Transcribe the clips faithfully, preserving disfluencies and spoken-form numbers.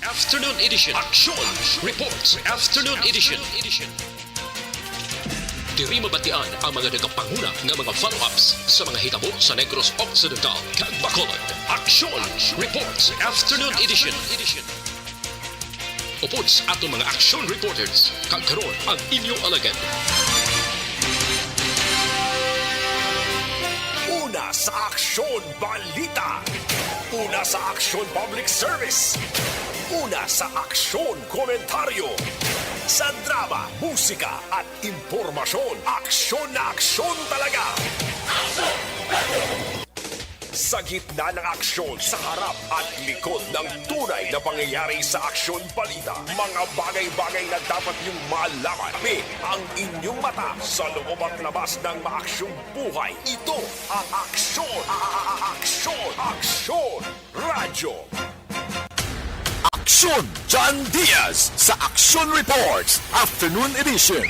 Afternoon Edition. Action Reports Afternoon Edition. Diri mabatian ang mga nagapanguna nga mga follow-ups sa mga hitabo sa Negros Occidental kag Bacolod. Action Reports Afternoon Edition. Upod sa aton mga action reporters, kag karon ang inyo alagad. Una sa aksyon, balita. Una sa aksyon, public service. Una sa aksyon, komentaryo. Sa drama, musika, at impormasyon, aksyon na aksyon talaga. Sa gitna ng aksyon, sa harap at likod ng tunay na pangyayari sa aksyon balita, mga bagay-bagay na dapat niyong malaman. Kami ang inyong mata sa loob at labas ng maaksyong buhay. Ito ang aksyon, a-, a-, a-, aksyon, aksyon, radyo. Aksyon John Diaz sa Aksyon Reports Afternoon Edition.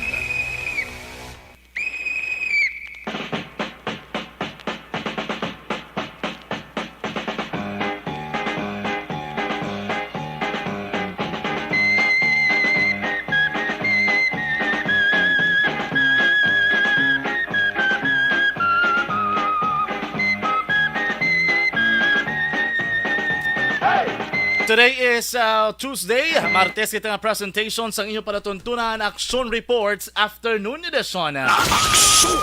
Today is uh, Tuesday, Martes kita nga presentation sang inyo palatuntunan, Action Reports Afternoon Edition. Action!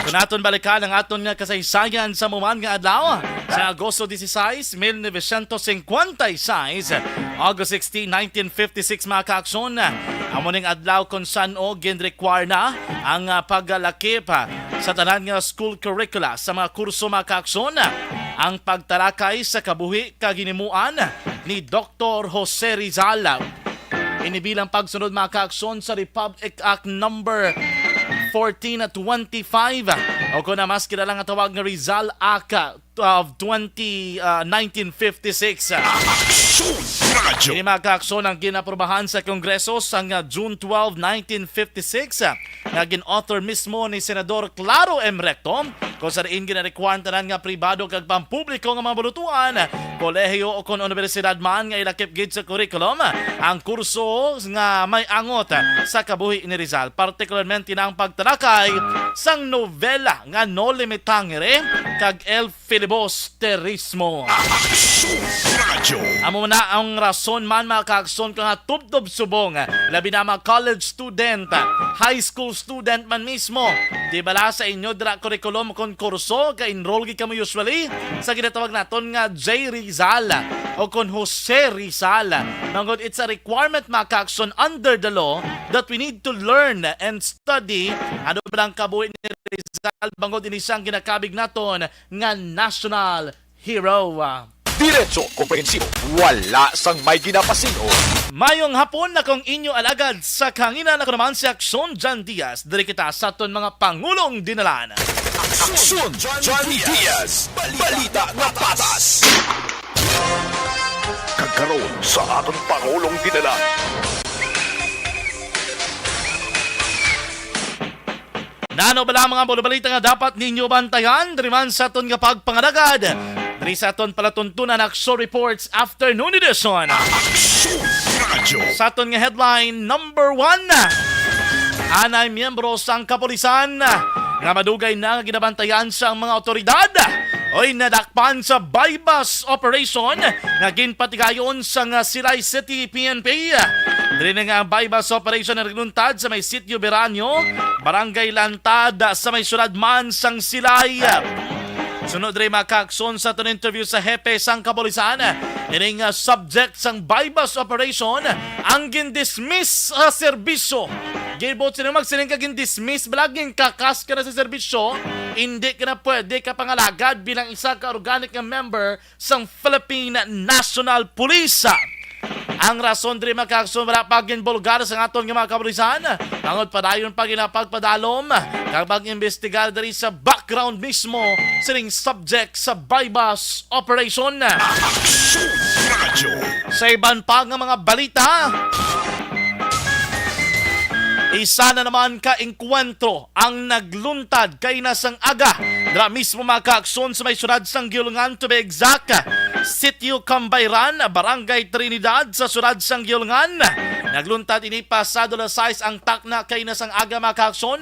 Kung aton balikan ang aton nga kasaysayan sa muman nga adlaw, sa Agosto dieciséis, mil novecientos cincuenta y seis, August sixteen, nineteen fifty-six, mga kaaksyon, amo ning adlaw kung san-o ginrequire na ang ah, paglalakip ah, sa tanan nga school curricula sa mga kurso, mga kaaksyon, ang pagtalakay sa kabuhi kag hinimuan ni Doktor Jose Rizal. Ini bilang pagsunod, mga kaaksyon, sa Republic Act number fourteen twenty-five, o kon ang mas kilala nga tawag nga Rizal Act of twenty, ah, nineteen fifty-six. Aksyon Radyo. Ini, mga kaaksyon, ang ginaprubahan sa Kongreso sang, ah, June twelve, nineteen fifty-six, nga gin-author mismo ni Senador Claro M. Recto, kung sa diin ginarequire tanan nga pribado kag pampubliko nga mga bulutuan, kolehiyo o kon unibersidad man nga ilakip gid sa curriculum ang kurso nga may angot sa kabuhi ni Rizal, partikularmente na ang pagtalakay sang nobela nga Noli Me Tangere kag El Filibusterismo. Aksyon Radyo. Amo na ang rason man, mga kaaksyon, nga tubtob subong, labi na mga college student, high school student man mismo. Di bala sa inyo dira curriculum kon kurso, ka-enroll gid kamo usually sa ginatawag naton nga J Rizal o kon Jose Rizal. Bangod it's a requirement, mga kaaksyon, under the law that we need to learn and study ano ba ang kabuhi ni Rizal, bangod ini sang ginakabig naton nga national hero. Diretso, komprehensibo, wala sang may ginapasin-o. Mayong hapon na kong inyo alagad sa kahanginan. Ako naman si Aksyon John Diaz. Diri kita sa aton mga pangulong dinalan. Aksyon John Diaz, balita nga patas. Kag karon sa aton pangulong dinalan. Nano bala mga bulabalita nga dapat ninyo bantayan diri man sa aton nga pagpangalagad? Diri sa aton palatuntunan, Aksyon Reports Afternoon Edition. Aksyon Radyo. Sa aton nga headline number one, anay miyembro sang kapulisan nga madugay na nga ginabantayan sang mga awtoridad, oy, nadakpan sa buy-bust operation nga ginpatigayon sang Silay City P N P. Diri na nga ang buy-bust operation nga nagluntad sa may Sitio Beranyo, Barangay Lantad, sa may syudad man sang Silay. Sunod diri, mga kaaksyon, sa aton interview sa hepe sang kapulisan, ining, ah, subject sang buy-bust operation ang gindismiss sa serbisyo. Gilbot, sino magsiling ka gindismiss, bala ginkakas ka na sa serbisyo, hindi ka na pwede ka pangalagad bilang isa ka organic nga member sang Philippine National Police. Ang rason diri, mga kaaksyon, wala pa ginbulgar sa aton nga mga kapulisan, bangod padayon pa gina pagpadalom kag pag-imbestigar diri sa background mismo sining subject sa buy-bust operation. Aksyon Radyo. Sa iban pa nga mga balita, isa na naman ka engkwentro ang nagluntad kay na sang aga dira mismo, mga kaaksyon, sa may syudad sang Guiulongan, to be exact. Sitio Cambayran, Barangay Trinidad, sa siyudad sang Guiulngan. Nagluntad ini pasado alas sais ang takna kaina sang aga, mga kaakson,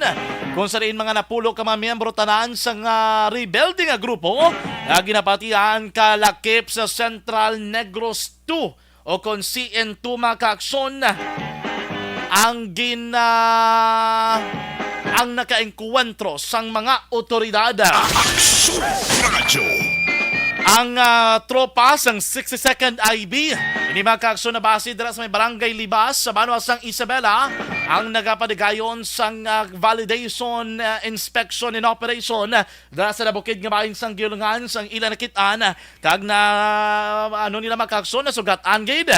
kung sa diin mga napulo ka mga miyembro tanan sang, ah, rebelde nga grupo nga ginapatian kalakip sa Central Negros two o kon C N two, mga kaakson, ang gin-, ah, ang nakaengkwentro sang mga otoridad. Aksyon Radyo. Ang, ah, tropa sang sixty-second I B, ini, mga kaakson, na base dira sa may Barangay Libas sa banwa sang Isabela, ang nagapadigayon sang, ah, validation, ah, inspection and operation dira sa nabukid nga bahin sang Guiulngan sang ila nakit-an, kag na, ano nila, mga kaakson, nasugat-an gid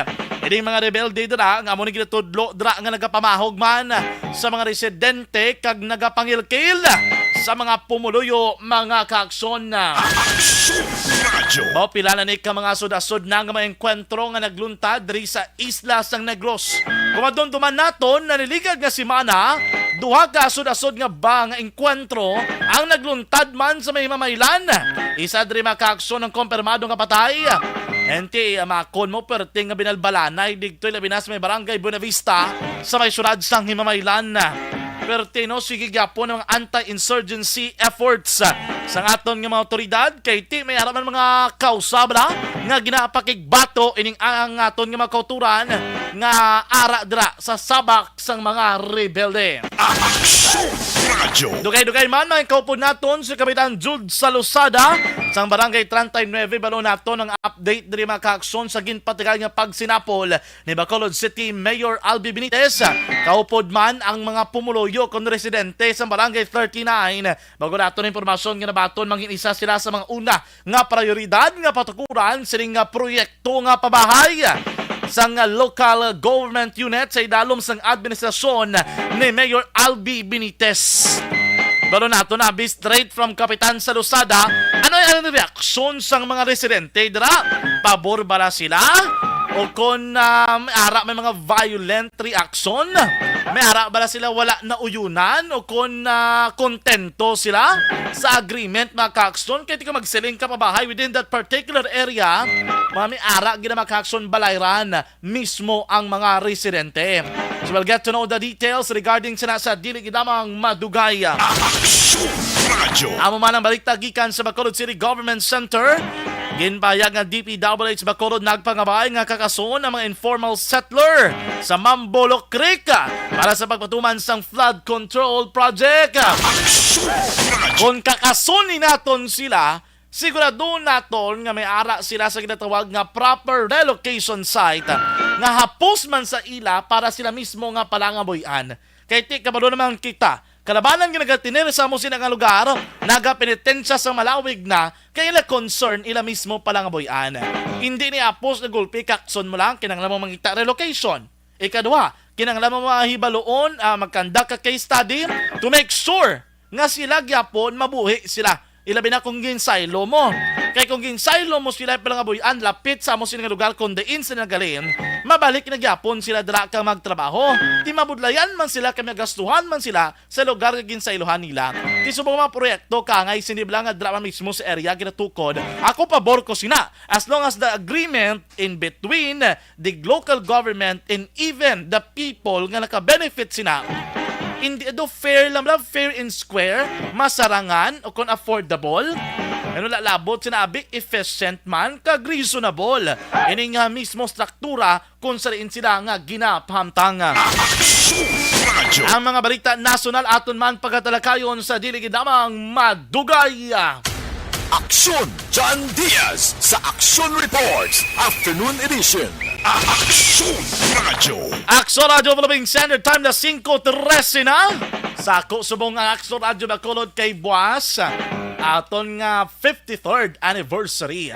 ining mga rebelde dira nga amo ni ginatudlo dira nga nagapamahog man sa mga residente kag nagapangilkil sa mga pumuluyo, mga kaakson. Aksyon Radyo. Mao pila na ni ka mga asod-asod na nga mga engkwentro nga nagluntad diri sa isla sang Negros. Kung madumduman naton, naniligad nga semana, duha ka asod-asod nga ba nga engkwentro ang nagluntad man sa may mamailan. Isa diri, mga kaakson, ang kompirmado nga patay. Enti, amakon mo, perting nga binalbalanay digtoy, labi na sa may Barangay Buenavista, sa may siyudad sang Himamaylan. Perti, no, sige gyapon ang mga anti-insurgency efforts sang aton nga mga otoridad, kay ti may ara man mga kausa bala nga ginapakigbato ining ang aton nga mga kauturan nga ara dira sa sabak sang mga rebelde. Aksyon Radyo. Dugay-dugay man, may kaupod naton si Kapitan Jude Salosada sang Barangay treinta y nueve. Balo naton ang update diri, mga kaakson, sa ginpatigayon nga pagsinapol ni Bacolod City Mayor Albi Benitez. Kaupod man ang mga pumuluyo kon residente sa Barangay thirty-nine. Bag-o naton impormasyon nga nabaton, mangin isa sila sa mga una nga prayoridad nga patukuran sining nga proyekto nga pabahay sang local government unit sa idalom sang administrasyon ni Mayor Albi Benitez. Balo naton abi straight from Kapitan Salosada. Ano ang reaksyon sang mga residente dira? Pabor bala sila? O kon, ah, may ara may mga violent reaction? May ara bala sila wala nauyunan o kon, ah, kontento sila sa agreement, mga kaakson? Kay ti ka magsiling ka pabahay within that particular area, mga may ara gid, mga kaakson, balayran mismo ang mga residente. So we'll get to know the details regarding sina sa dili gid lamang madugay. Aksyon Radyo. Amo man ang balita gikan sa Bacolod City Government Center. Ginpahayag nga D P W H Bacolod nagpangabay nga kakason ang mga informal settler sa Mambolo Creek para sa pagpatuman sang flood control project. Aksyon Radyo. Kung kakason ni naton sila, sigurado naton nga may ara sila sa ginatawag nga proper relocation site nga hapos man sa ila para sila mismo nga palangabuy-an. Kay ti kabalo naman kita, kalabanan nga nagatinir sa amo sina nga lugar, nagapenitensya sa malawig na, kay ila concern ila mismo palangabuy-an. Hindi ni apos na gulpi kakson mo lang, kinahanglan mo mangita relocation. Ikaduha, kinahanglan mo mahibaloon, ah, magkanda ka case study to make sure nga sila gyapon mabuhi sila. Ilabi na kung ginsaylo mo. Kay kung ginsaylo mo sila palangabuy-an, lapit sa amo sila nga lugar kung diin sila nagaling, mabalik na gyapon sila dira ka magtrabaho. Di mabudlayan man sila kay magastuhan man sila sa lugar nga ginsaylohan nila. Di subong mga proyekto kangay sini bala nga dira man mismo sa area ginatukod. Ako pabor ko sina as long as the agreement in between the local government and even the people nga nakabenefit sina. Hindi do fair lang lang, fair and square, masarangan o kon affordable. Ano la labot sina abi efficient man kag reasonable. Ini nga mismo struktura kung sa diin sila nga ginapahamtang. Aksyon Radyo. Ang mga balita nasyonal aton man pagatalakayon sa dili gid lamang madugay. Aksyon John Diaz sa Aksyon Reports Afternoon Edition. Aksyon Radyo. Aksyon Radyo Philippine Standard Time na singko trese na. Sa ako subong ang Aksyon Radyo Bacolod kay buwas aton nga fifty-third anniversary.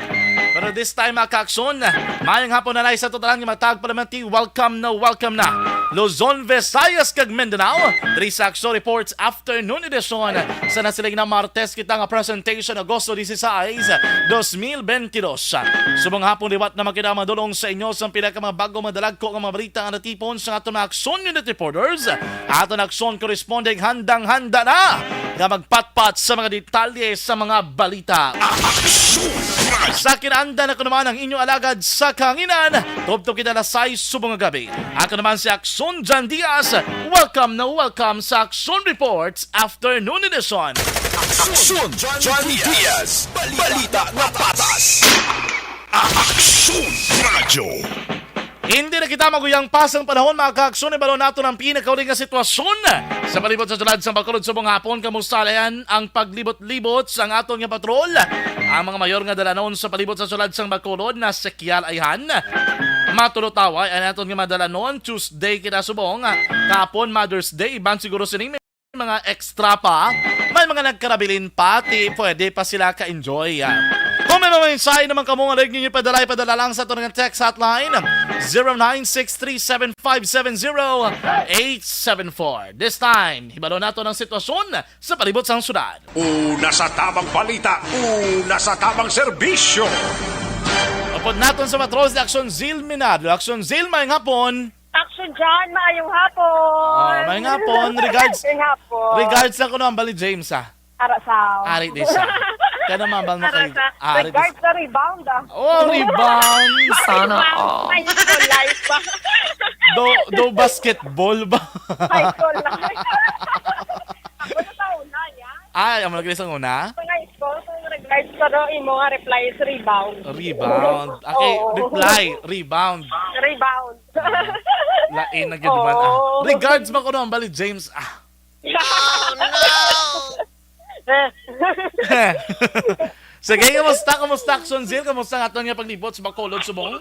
Pero this time, mga kaakson, mayong hapon na sa totalan nga matag palamenti. Welcome na, welcome na Luzon, Visayas, kag Mindanao. Diri sa Aksyon Reports Afternoon Edition sa nasiling na Martes kita nga presentation, Agosto dieciséis, dos mil veintidós. Subong hapon liwat na makita madulong sa inyo sa pila ka mga bago madalagko nga mga balita nga natipon sa aton mga Aksyon Unit Reporters. Aton Aksyon Correspondent handang-handa na nga magpatpat sa mga detalye sa mga balita. Aksyon! Sa kinanda na ko naman ang inyong alagad sa kahanginan, tubtob kita alas sais subong nga gabi. Ako naman si Aksyon John Diaz. Welcome na welcome sa Aksyon Reports Afternoon Edition. Aksyon John Diaz, balita nga patas. Aksyon Radyo. Hindi na kita maguyang pa sang panahon, mga kaaksyon, ibalo nato ang pinakauli nga sitwasyon sa palibot sa syudad sang Bacolod subong hapon. Kamusta, Ayan, ang paglibot-libot sang aton nga patrol? Ang mga mayor nga dalanon sa palibot sa syudad sang Bacolod na sikyal ayhan. Matulotaway ang aton nga madalanon, Tuesday kita subong. Kapon, Mother's Day, iban siguro sining mga extra pa, may mga nagkarabilin pa, ti pwede pa sila ka-enjoy. Kung may mga mensahe naman kamo nga ninyo ipadala, ipadala lang sa aton nga text hotline, zero nine six three seven five seven zero eight seven four. This time, hibalo nato ang sitwasyon sa palibot sang syudad. Una sa tabang balita, una sa tabang serbisyo. Upod naton sa patrol si Aksyon Zil Minado. Aksyon Zil, maayong hapon. Action John, maayong hapon. Ah, maayong hapon. Regards. Maayong hapon. Regards na kuno ang bali James, ah. Ara sa. Ari di sa. Kana mabal na Ara kay sa. Ah, ari di Regards sa. Sa rebound, ah. Oh, rebound. Sana all. High school life pa. Do, do basketball ba? High school life. Ako na sa una, yan. Ay, amo lagi sa una? Sa high school, kung regards ko do, imo nga reply is rebound. Rebound. Okay, Oo. Reply, rebound. Rebound. Ah, lain na gyud man, ah. Oo. Regards ba ko no, ang bali, James? Ah. Oh, no! Sige, kamusta? Kamusta, Action Zil? Kamusta nga aton nga paglibot sa Bacolod, subong?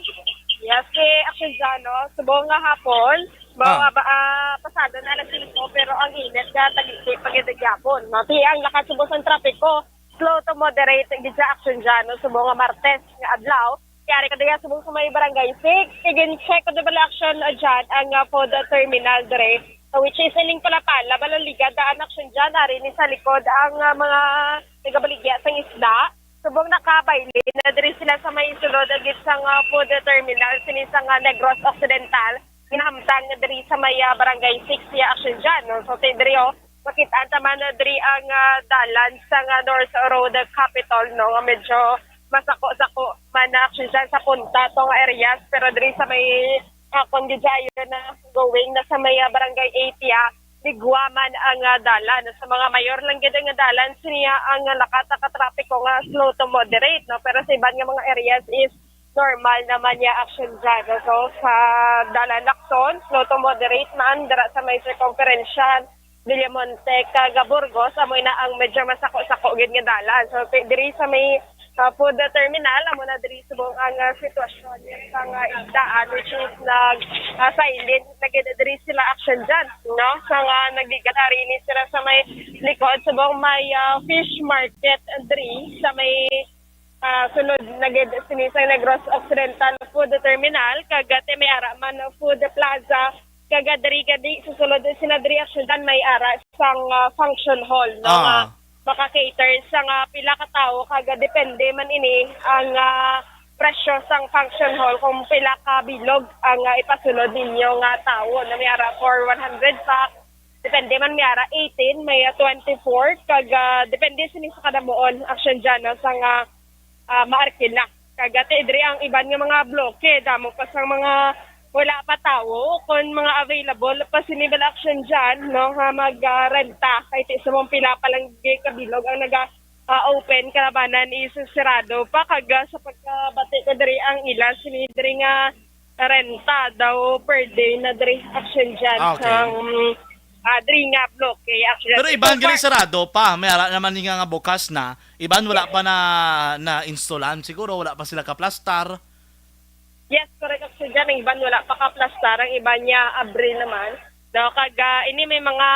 Yes, si Action Zil, no? Subong nga hapon. Mga Ah. ba, ah, pasado na alas singko, pero ang init nga tagiti pagidagyapon, no? Ti ang lakat subong sang trapiko, slow to moderate gid sa Action Zil, no? Subong nga Martes nga adlaw, Yari ko diya subong sa may Barangay six. Igin-check ko diba, Action, uh, dyan ang, uh, food terminal dire. So, which is ining Palapala, Balaligad, daan Action dyan. Ari ni sa likod ang, uh, mga nagabaligya sang isda. Subong nakabaylin na diri sila sa may sulod agit sang, uh, food terminal sini sang, uh, Negros Occidental. Ginahamtang na diri sa may, uh, Barangay six ya Action dyan, no? So, ti-, diri, oh, Makit-an ta man, ah, diri ang, ah, dalan sang, ah, North Road Capitol, no, nga medyo masako-sako man na actually dyan sa punta tong areas, pero diri sa may, ah, kon gid na going na sa may, ah, Barangay eight, ah, ligwa man ang, ah, dalan. Sa mga mayor lang gid nga dalan, siya ang, ah, nakataka trapiko nga slow to moderate, no, pero sa iban nga mga areas is normal naman ya action dyan. So, sa dalan Lacson, slow to moderate man, dira sa may circumferential, Villamonte, kag Burgos, amo na ang medyo masako-sako gid nga dalan. So, ti-, diri sa may, ah, food terminal, amo na diri subong ang, ah, sitwasyon sa nga isdaan, which is nag, ah, silent na gid diri sila action dyan, no? Sa nga nagligad, ari ni sila sa may likod, subong may, ah, fish market diri sa may ah, sulod na gid sini sa Negros Occidental Food Terminal, kag, ah, ti may ara man food plaza, kag, ah, diri gadi sa sulod sina diri actually may ara sang, ah, function hall, no, Ah. nga maka-cater sa nga pila ka tawo, kag, ah, depende man ini ang, ah, presyo sang function hall kung pila ka bilog ang, ah, ipasulod ninyo nga tawo, no, may ara for one hundred pax, depende man may ara eighteen, may, ah, twenty-four, kag, ah, depende sini sa kadamuon action dyan, no, sa nga ah, maarkila. Kag ti diri ang iban nga mga bloke, damo pa sang mga wala pa tawo, kon mga available pa sini bala action dyan, no, nga mag, ah, renta. Kay ti sa mga pila pa lang gid ka bilog ang naga, ah, open, kalabanan is sirado pa. Kag, ah, sa pagkabati ko diri ang ila sini diri nga renta daw per day na diri action dyan Ah, okay. sa, um, ah, diri nga bloke action dyan. Pero So iban gani far, sarado pa, may ara naman ni nga, nga bukas na, iban wala pa na na-installan siguro, wala pa sila kaplastar. Yes, correct action dyan. Ang iban wala pa kaplastar, ang iban niya Abril naman. No, kag, ah, ini may mga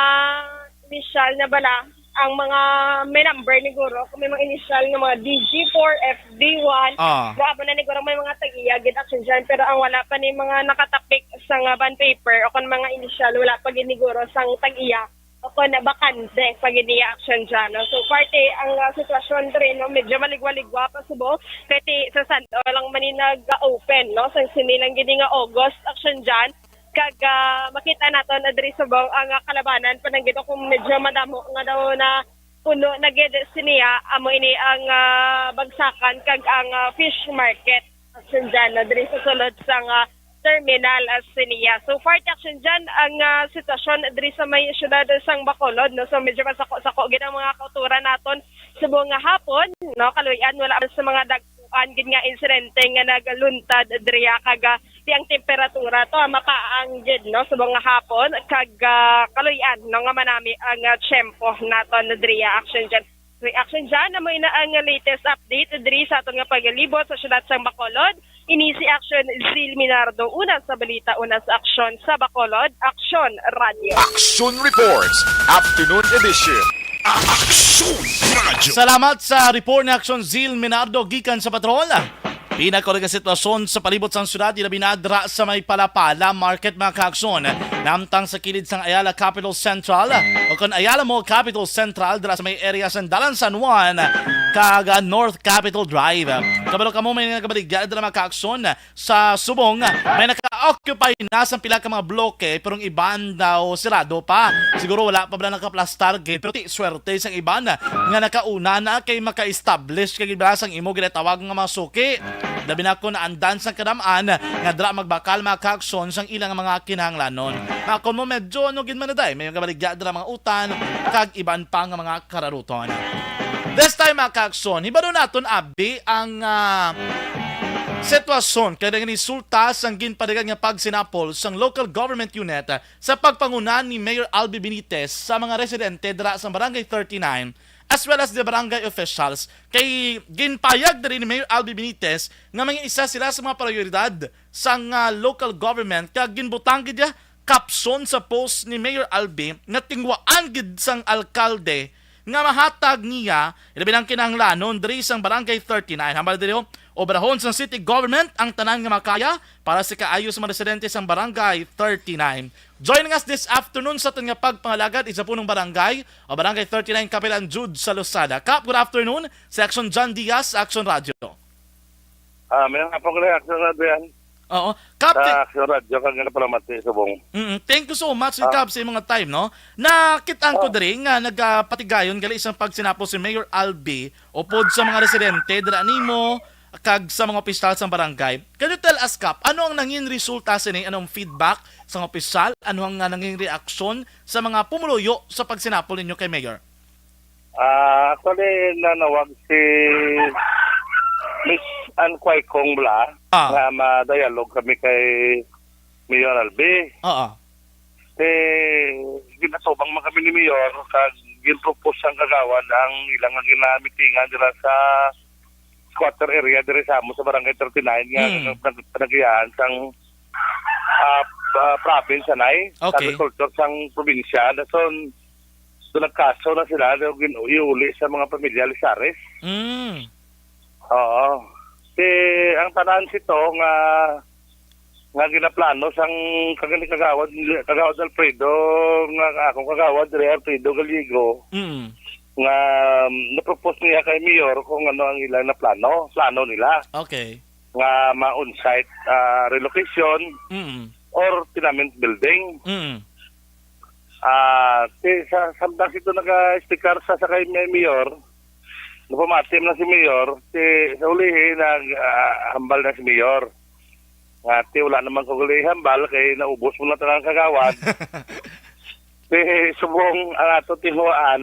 initial na bala ang mga may number ni guro, kung may mga initial nga mga D G four, F D one, Ah. no, amo na ni guro may mga tag-iya gid action dyan, pero ang wala pa ni mga nakatapik sa nga bond paper o kung mga initial, wala pa gid ni guro sang tag-iya o kung na bakante pa gid niya action dyan, no? So, parte ang, ah, sitwasyon diri, no, medyo maligwa-ligwa pa subong, kay ti sa San-, lang man ni nag-open, no? Sa sini lang gid nga August action dyan, Kag, ah, makita nato na diri subong ang, ah, kalabanan, pananggit kung medyo madamo nga daw na, puno na gid siniya, amo ini ang, ah, bagsakan kag ang, ah, fish market. Action Jan, no, diri sa sulod sang, ah, terminal, ah, siniya. So far, Action Jan, ang, ah, sitwasyon diri sa may siyudad sang Bacolod, no. So medyo masako-sako gid ang mga kauturan naton subong nga hapon, no. Kaluy-an, wala man sa mga dagkuan gid nga insidente nga nagluntad diri, ah, kag, ah, ti ang temperatura to, ah, mapaang gid, no, subong nga hapon, kag, ah, kaluy-an, no, nga manami ang, ah, tiyempo naton diri, ah, Action Jan. Reaction dyan, amo ina ang latest update diri sa aton nga pagalibot sa siyudad sang Bacolod. Ini si Action Zil Minardo, una sa balita, una sa aksyon sa Bacolod, Aksyon Radio. Action Reports, Afternoon Edition. Action Radio. Salamat sa report ni Action Zil Minardo gikan sa patrol. Pinakahulog nga sitwasyon sa palibot sang syudad, ilabi na dira sa may Palapala Market, mga kaaksyon. Namtang sa kilid sang Ayala Capital Central, o kon Ayala Mall Capital Central, dira sa may area sang Dalan San Juan, kag, ah, North Capitol Drive. Kabalo kamo, may nagabaligya dira, mga kaaksyon, sa subong. May naka-occupy na sang pila ka mga bloke, pero ang iban daw sirado pa. Siguro wala pa bala nakaplastar gid, pero ti swerte sang iban nga nakauna na kay maka-establish kag iba sang imo ginatawag nga mga suki. Labi na kon naandan sang kadam-an nga dira magbakal, mga kaaksyon, sang ilang mga kinahanglanon. Makon mo, medyo ano gid man na day, may mga baligya dira mga utan kag iban pa nga mga kararuton. This time, mga kaaksyon, hibalo naton abi ang, ah, sitwasyon kay nagresulta sang ginpadagan nga pagsinapol sang local government unit sa pagpanguna ni Mayor Albi Benitez sa mga residente dira sa Barangay thirty-nine, as well as the barangay officials. Kay ginpayag diri ni Mayor Albi Benitez nga may isa sila sa mga prioridad sang, ah, local government, kag ginbutang gid iya kapson sa post ni Mayor Albi nga tinguhaan gid sang alkalde nga mahatag niya, ilabi na ang kinahanglanon diri sang Barangay thirty-nine. Hambal diri, oh, obrahon sang city government ang tanan nga makaya para sa kaayo sa mga residente sang Barangay thirty-nine. Joining us this afternoon sa aton nga pagpangalagad, isa punong barangay, o Barangay thirty-nine, Kapitan Jude Salosada. Kap, good afternoon. Sa Action John Diaz, Action Radio. Ah, may nga po kaya Action Radio yan. Oo. Kap, Sa Action Radio, kag nga palamati subong. Mm, thank you so much, Ah. Kap, sa imong time, no? Nakit-an ko Oh. diri nga nagapatigayon gali isang pagsinapol si Mayor Albi upod sa mga residente dira nimo kag sa mga opisyal sa barangay. Can you tell us, Kap, ano ang nangin resulta sini? Anong feedback sa opisyal? Ano ang, ah, nangin reaksyon sa mga pumuluyo sa pagsinapol ninyo kay Mayor? Ah, actually, nanawag si Miss Ann Quaicong Bla Ah. nga ma-dialogue kami kay Mayor Albi. Oo. Eh, ginatubang man kami ni Mayor, kag gin-propose ang kagawad ang ilang nga ginamitingan dira sa squatter area diri sa amo sa Barangay thirty-nine nga Mm. nag-, nag-, panagayaan sang, ah, ah, province, anay, Okay. agriculture sang probinsya. Dason, so nagkaso na sila, daw gin-, iuli sa mga pamilya Lizares. Mm. Oo. Si, ang tanan sito nga, nga ginaplano sang kagani kagawad, kagawad Alfredo, nga akong kagawad, Rey Alfredo Gallego, Mm. nga, um, napropose niya kay Mayor kung ano ang ilang na plano, plano nila. Okay. Nga ma-on-site, ah, relocation Mm. or tenement building. Mm. Ah, ti, sa, samtang sito naga-speaker sa, sa kay may Mayor, napamati man si Mayor, ti, sa ulihi, nag, ah, hambal na si Mayor. Nga, ti, wala naman ko gali hambal, kay naubos mo na tanan kagawad. Ti, subong ang ato tinguhaan,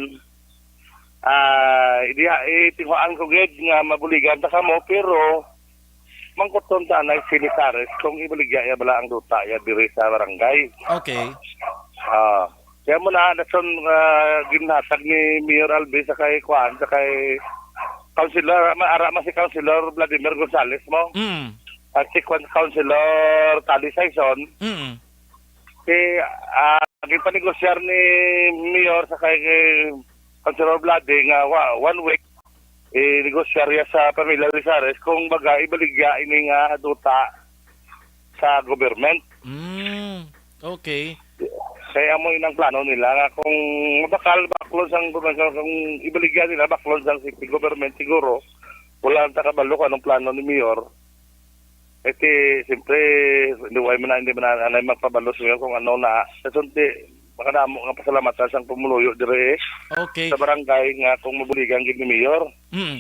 ah, idi, itinguhaan ko gid nga mabuligan ta kamo, pero mangkuton ta anay si Lizares kung ibaligya iya bala ang duta iya diri sa barangay. Okay. Ah, kaya mo na, dason, ah, ginhatag ni Mayor Albi sa kay kuan, sa kay Councilor, ma-, ara man si Councilor Vladimir Gonzales mo. Mm. At si Kwan-, Councilor Tali Saison. Mm. Si, ah, ginpanegosyar ni Mayor sa kay, kay Councilor Vlade nga wa-, one week, eh, negosyar iya sa pamilya Lizares kung baga ibaligya ini nga duta sa government. Mm, okay. Kaya amo inang plano nila nga kung mabakal, baklon sang government, kung ibaligya nila, baklon sang city government, siguro, wala lang ta kabalo kung anong plano ni Mayor. Eh, ti, siyempre, hindi, why man na, hindi man na, anay magpabalo sa Mayor kung ano na. Kasunti, Makadamo nga pasalamatan sang pumuluyo dire, eh, Okay. sa barangay nga kung mabuligan gid ni Mayor. Mm.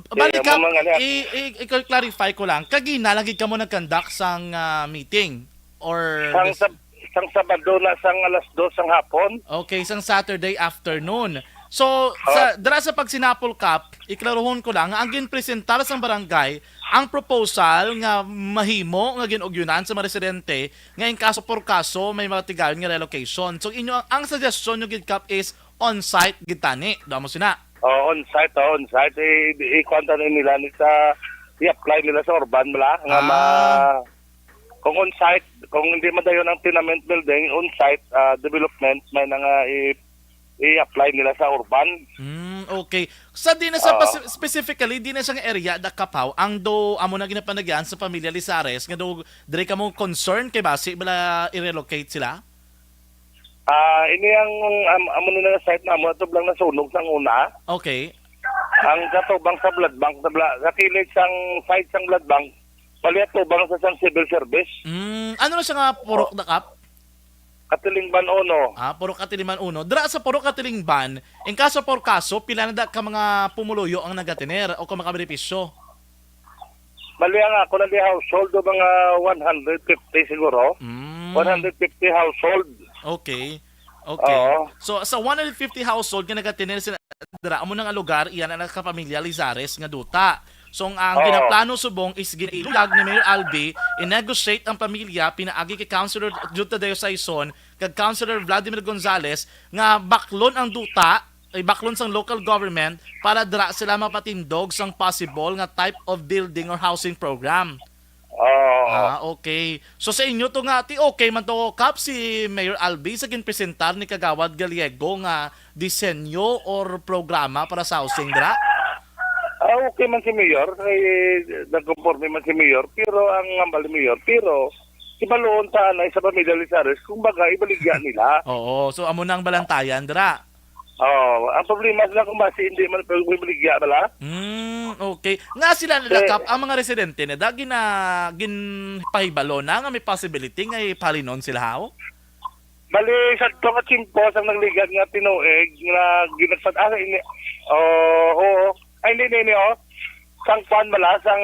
Bali, Kap, i-, i-, i-clarify ko lang. Kagina lagi kamo nag-conduct sang, ah, meeting? Or Sang the sab-, sang Sabado na sang alas dos sang hapon. Okay, sang Saturday afternoon. So, Oh. sa, dira sa pagsinapol, Kap, iklaruhon ko lang nga ang ginpresentar sang barangay ang proposal nga mahimo nga gin-ugyunan sa mga residente nga in kaso por kaso may mga tigayon nga relocation. So, inyo ang, ang suggestion nyo gid, Kap, is on-site gid tani. Daw mo sina. Oh, on-site, oh, on-site. I, i, ikuan ta na nila ni sa, i-apply nila sa urban bala nga Ah. ma-, kung on-site, kung hindi madayon ang tenement building, on-site, ah, development, may na nga i-, i-apply nila sa urban. Mm, okay. Sa di na sa Oo. pasi-, specifically, di na sa nga area, da Kapaw, ang do, amo na ginapanagyan sa pamilya Lizares, nga do, dire ka mo concern kay basi bala i-relocate sila? Ah, ini ang, am-, amo ni na site namo, ato lang nasunog sang una. Okay. Ang katubang sa blood bank, sa bla-, sa kilid sang side sang blood bank, bali atubang sa sang civil service. Mm, ano na siya nga purok Oh. da, Kap? Katilingban uno. Ah, purok Katilingban uno. Dira sa purok Katilingban, in kaso por kaso, pila na da ka mga pumuluyo ang nagatener o ka makabenepisyo? Bali, ang ako na di household, do mga one hundred fifty siguro. Mm. One hundred fifty household. Okay. Okay. Oo. So, sa one hundred fifty household nga nagatener sila dira, amo na nga lugar, iyan ang nakapamilya Lizares nga duta. So, ang, ang Oo. ginaplano subong is ginailulag ni Mayor Albi, i-negotiate ang pamilya pinaagi kay Councilor Jude Tadeo Saison kag Councilor Vladimir Gonzales nga baklon ang duta, ay baklon sang local government para dira sila mapatindog sang possible nga type of building or housing program. Oo. Ah, okay. So sa inyo to nga, ti okay man to, Kap, si Mayor Albi sa ginpresentar ni Kagawad Gallego nga disenyo or programa para sa housing dira? Ah, okay man si Mayor, kay nagkonforme man si Mayor, pero ang hambal ni Mayor, pero ibaluon ta anay sa pamilya Lizares kung baga ibaligya nila. Oo, so amo na ang balantayan dira. Oh, ang problema sila kung basi hindi man pag-, ibaligya bala. Mm, okay. Nga sila Eh, nilakap ang mga residente na da gina-, ginpahibalo na nga may possibility nga ipalinon sila, haw? Bali, sa to ka tiyempo sang nagligad nga tinuig nga ginagpad-, ah, ini, oh, oo. Ay, hindi, hindi, hindi, oh. Sang kwan bala, sang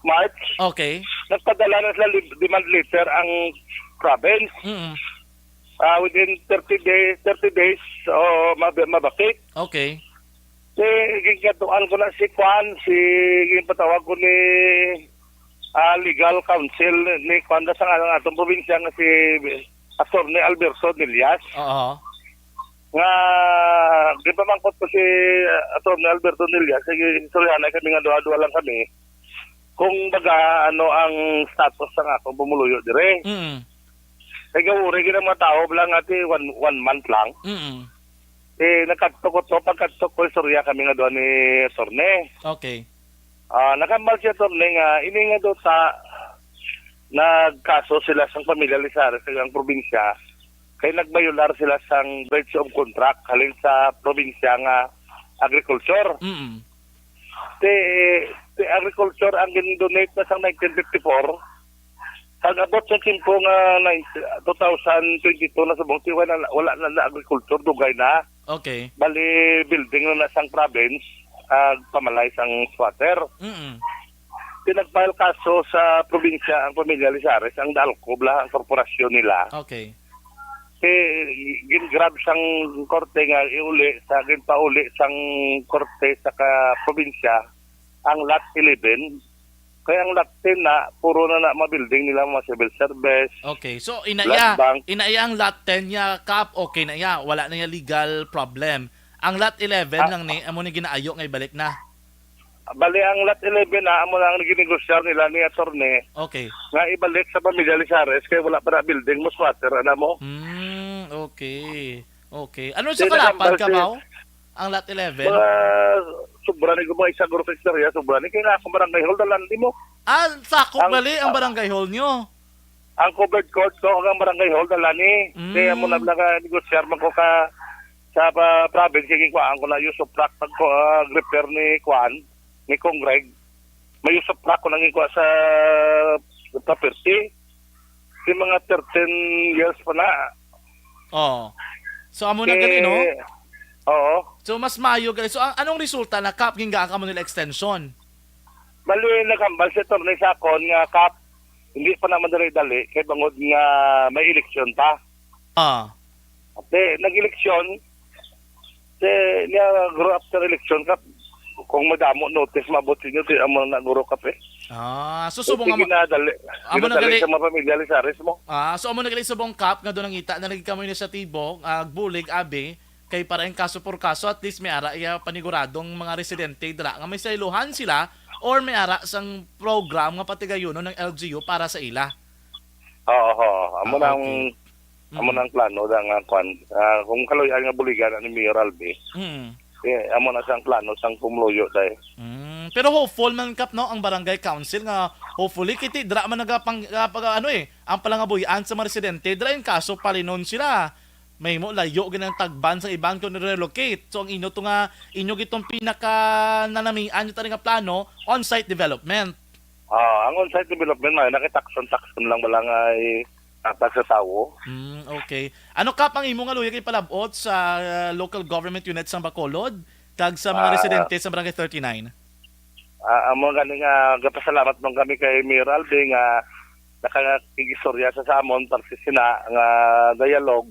March, Okay. nagpadala na sila li-, demand letter ang province. Mm. Ah, within thirty days, thirty days, o mab-, mabakit. Okay. Si, ginkatuan ko na si Kwan, si, ginpatawag ko ni, ah, legal counsel ni Kwan, da sa nga, atong probinsya nga si Attorney Alberto Nillas. Oo. Nga, gipamangkot ko si, ah, Attorney Alberto Nillas, sige, istoryahanay kami nga duha-duha lang kami. Kung baga, ano ang status sang akong pumuluyo dire. Mm. Kay gawuri gid ang mga tao lang ati one, one month lang. Mm. Eh, nagkadto ko to, pagkadto ko, istorya kami nga duha ni Attorney. Okay. Ah, nakambal si Attorney nga, ini nga daw sa, nagkaso sila sang pamilya Lizares sa ang probinsya, kay nagbayular sila sang breach of contract halin sa probinsya nga agriculture. Mm. Ti, ti agriculture ang gin-donate na sa nineteen fifty-four. Kag abot sa timpo nga nine, two thousand twenty-two na subong, ti wala, wala na, na agriculture, dugay na. Okay. Bali, building na, na sang province, ah, pamalay sang squatter. Mm. Ti nag-file kaso sa probinsya ang pamilya Lizares, ang DALCO bala, ang korporasyon nila. Okay. Ti gin-grab sang korte nga iuli sa, ginpauli sang korte sa ka probinsya ang lot eleven. Kay ang lot ten na, puro na na mga building nila, mga civil service, Okay. So, ina blood iya, bank. ina iya ang lot ten niya, Kap, okay na iya. Wala na iya legal problem. Ang lot eleven Ah. lang ni, amo ni ginaayo nga ibalik na. Bali, ang lot eleven na, amo na ang ginegosyar nila ni attorney Okay. nga ibalik sa pamilya Lizares kay wala pa na building mo squatter, ana mo? Hmm, okay. Okay. Ano sa Di na kalapad, kambal si Kabaw? Ang lot eleven? Mga sobra ni, mga isa group hektarya, sobra ni. Kaya nga ako barangay hall, dalan di mo. Ah, sakop Ang, bali ang ah, barangay hall nyo? Ang covered court ko, ang barangay hall, dalan ni. Mm. Kaya mo na lang, ah, negosyar man ko ka sa pa-, province, kaya kuhaan ko na use of track, pag ko, ah, repair ni kuhaan, ni Kong Greg. May use of track ko nang ikuha sa property. Si mga thirteen years pa na. Oh. So, amo na gali, no? Eh, oo. So, mas maayo gali. So, ang, anong resulta na, Kap, gingaan ka mo nila extension? Bali, nakambal si attorney sa akon nga, Kap, hindi pa naman dali-dali, kay bangod nga may eleksyon pa. Ah. Ate, nag-eleksyon, te, niya, guro, after election, Kap, kung madamo notice, maabot sa inyo, te, amo na, guro, Kap, eh. Ah, so subong Sige amo, na, dali. amo Sige na na, dali gali. Sa mga pamilya, Lizares mo. Ah, so amo na gali subong, Kap, nga doon nangita na lagi kamo inisyatibo, ah, bulig, abi, kay para ang kaso por kaso, at least may ara iya paniguradong mga residente dira nga may sayluhan sila or may ara sang program nga patigayunon ng L G U para sa ila. Oo, oo. Amo Ah, na ang, okay. amo Mm. na ang plano da nga kwan. Ah, kung kaluy-an nga buligan ni Mayor Albi, Mm. eh, amo na sang plano sang pumuluyo, day. Mm. Pero hopeful man, Kap, no, ang barangay council nga hopefully kiti dira man nagapang-, ah, pag-, ano, eh, ang palangabuhian sa mga residente, dira yung kaso palinon sila. May mo layo gid ang tagban sa iban kung relocate. So, ang inyo to nga, inyo gitong pinaka nanamian nyo tani nga plano, on-site development. Ah, ang on-site development, may nakitakson-takson lang, wala nga i-, atag sa tawo. Mm, okay. Ano, Kap, ang imo nga luyag ipalabot sa, uh, local government unit sa Bacolod kag sa mga Ah, residente sa Barangay thirty-nine? Ah, amo gani nga gapasalamat man kami kay Mayor Albi nga nakakig-istorya sa, sa amon parte sina nga dialogue.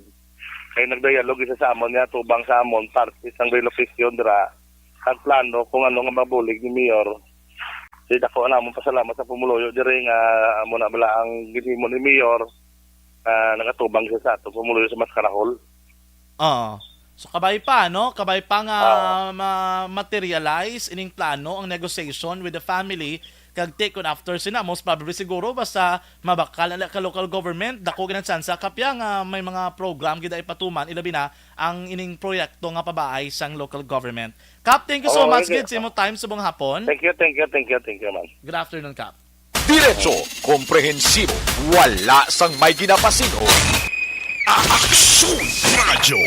Kay nagdialogue isa sa amon nga tubang sa amon parte sang relocation dira kag plano kung ano nga mabulig ni Mayor. Di dako na amon pasalamat sa pumuluyo diri nga amo na bala ang ginhimo ni Mayor nga nagatubang siya sa ato pumuluyo sa mas karahol. Oo. So, kabay pa, no? Kabay pa nga Oo. ma-, materialize ining plano ang negotiation with the family kag take on after sina. Most probably siguro basta mabakal na ka local government, dako gid ang tsansa, Kap, ya nga may mga program gid ay patuman, ilabi na ang ining proyekto nga pabaay sang local government. Kap, thank you so Oo, much hindi. gid sa imo time subong hapon. Thank you, thank you, thank you, thank you, man. Good afternoon, Kap. Diretso, komprehensibo, wala sang may ginapasin-o. Aksyon Radyo.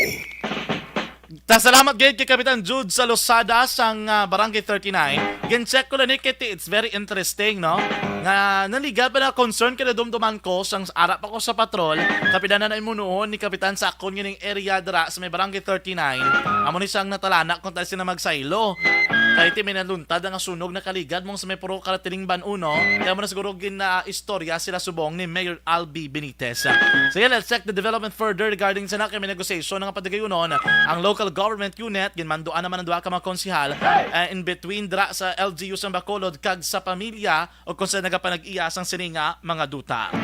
Ta salamat gid kay Kapitan Jude sa Losada sang, ah, Barangay thirty-nine. Gin-check ko lang ni Kitty, it's very interesting, no? Nga naligat pa na concern kay nadumduman ko sang ara pa ko sa patrol. Kapitan na naimunuon ni Kapitan sa akon gining area dira sa may Barangay thirty-nine. Amo ni sang natalana kung tayo sila magsaylo. Kay ti may naluntad nga sunog nakaligad mong sa may puro karatiling ban uno. Kaya mo na siguro gin-, ah, istorya sila subong ni Mayor Albi Benitez. Sige, let's check the development further regarding sa na kay may negosasyon nga patigayunon ang local government unit. Ginmanduan naman ang duha ka mga konsehal, eh, in between dira sa L G U sa Bacolod kag sa pamilya o kung sa nagapanag-iya sang sini nga mga duta.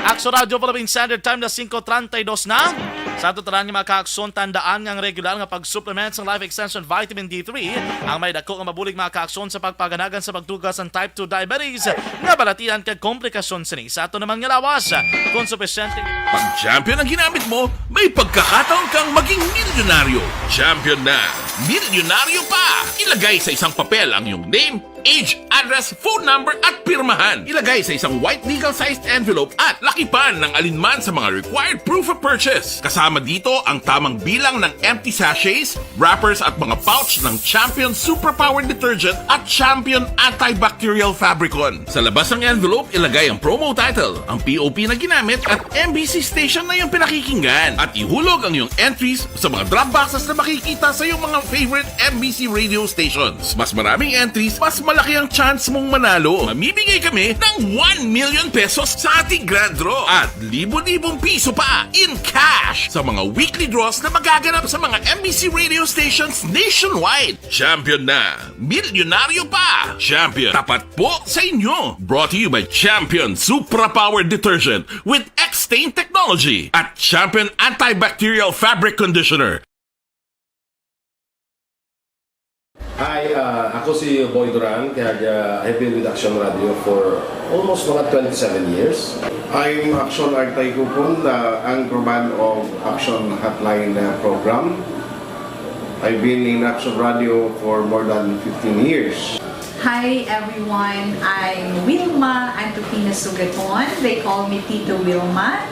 Aksyon Radyo Philippine Standard Time na singko treinta y dos na. Sa ato tanan nga mga kaakson, tandaan nga ang regular nga pag-supplement sang Life Extension Vitamin D three ang may dako nga mabulig mga kaakson sa pagpaganagan sa pagtugas sang type two diabetes nga balatian kag komplikasyon sini sa ato naman nga lawas. Kung supisyente Pag Champion ang ginamit mo, may pagkakataon kang maging milyonaryo. Champion na, milyonaryo pa! Ilagay sa isang papel ang iyong name, age, address, phone number, at pirmahan. Ilagay sa isang white legal-sized envelope at lakipan ng alinman sa mga required proof of purchase. Kasama dito ang tamang bilang ng empty sachets, wrappers, at mga pouch ng Champion Superpower Detergent at Champion Antibacterial Fabricon. Sa labas ng envelope, ilagay ang promo title, ang P O P na ginamit, at M B C station na iyong pinakikinggan. At ihulog ang iyong entries sa mga drop boxes na makikita sa iyong mga favorite M B C radio stations. Mas maraming entries, mas malaki ang chance mong manalo. Mamimigay kami ng one million pesos sa ating grand draw at libo-libong piso pa in cash sa mga weekly draws na magaganap sa mga M B C radio stations nationwide. Champion na! Milyonaryo pa! Champion, tapat po sa inyo! Brought to you by Champion Supra Power Detergent with X-Stain Technology at Champion Antibacterial Fabric Conditioner. Hi, ah, ako si Boy Duran, kag, ah, I've been with Action Radio for almost mga twenty-seven years. I'm Action Artay Kupon, the anchorman of Action Hotline, uh, program. I've been in Action Radio for more than fifteen years. Hi everyone, I'm Wilma Antokina Sugaton. They call me Tito Wilma.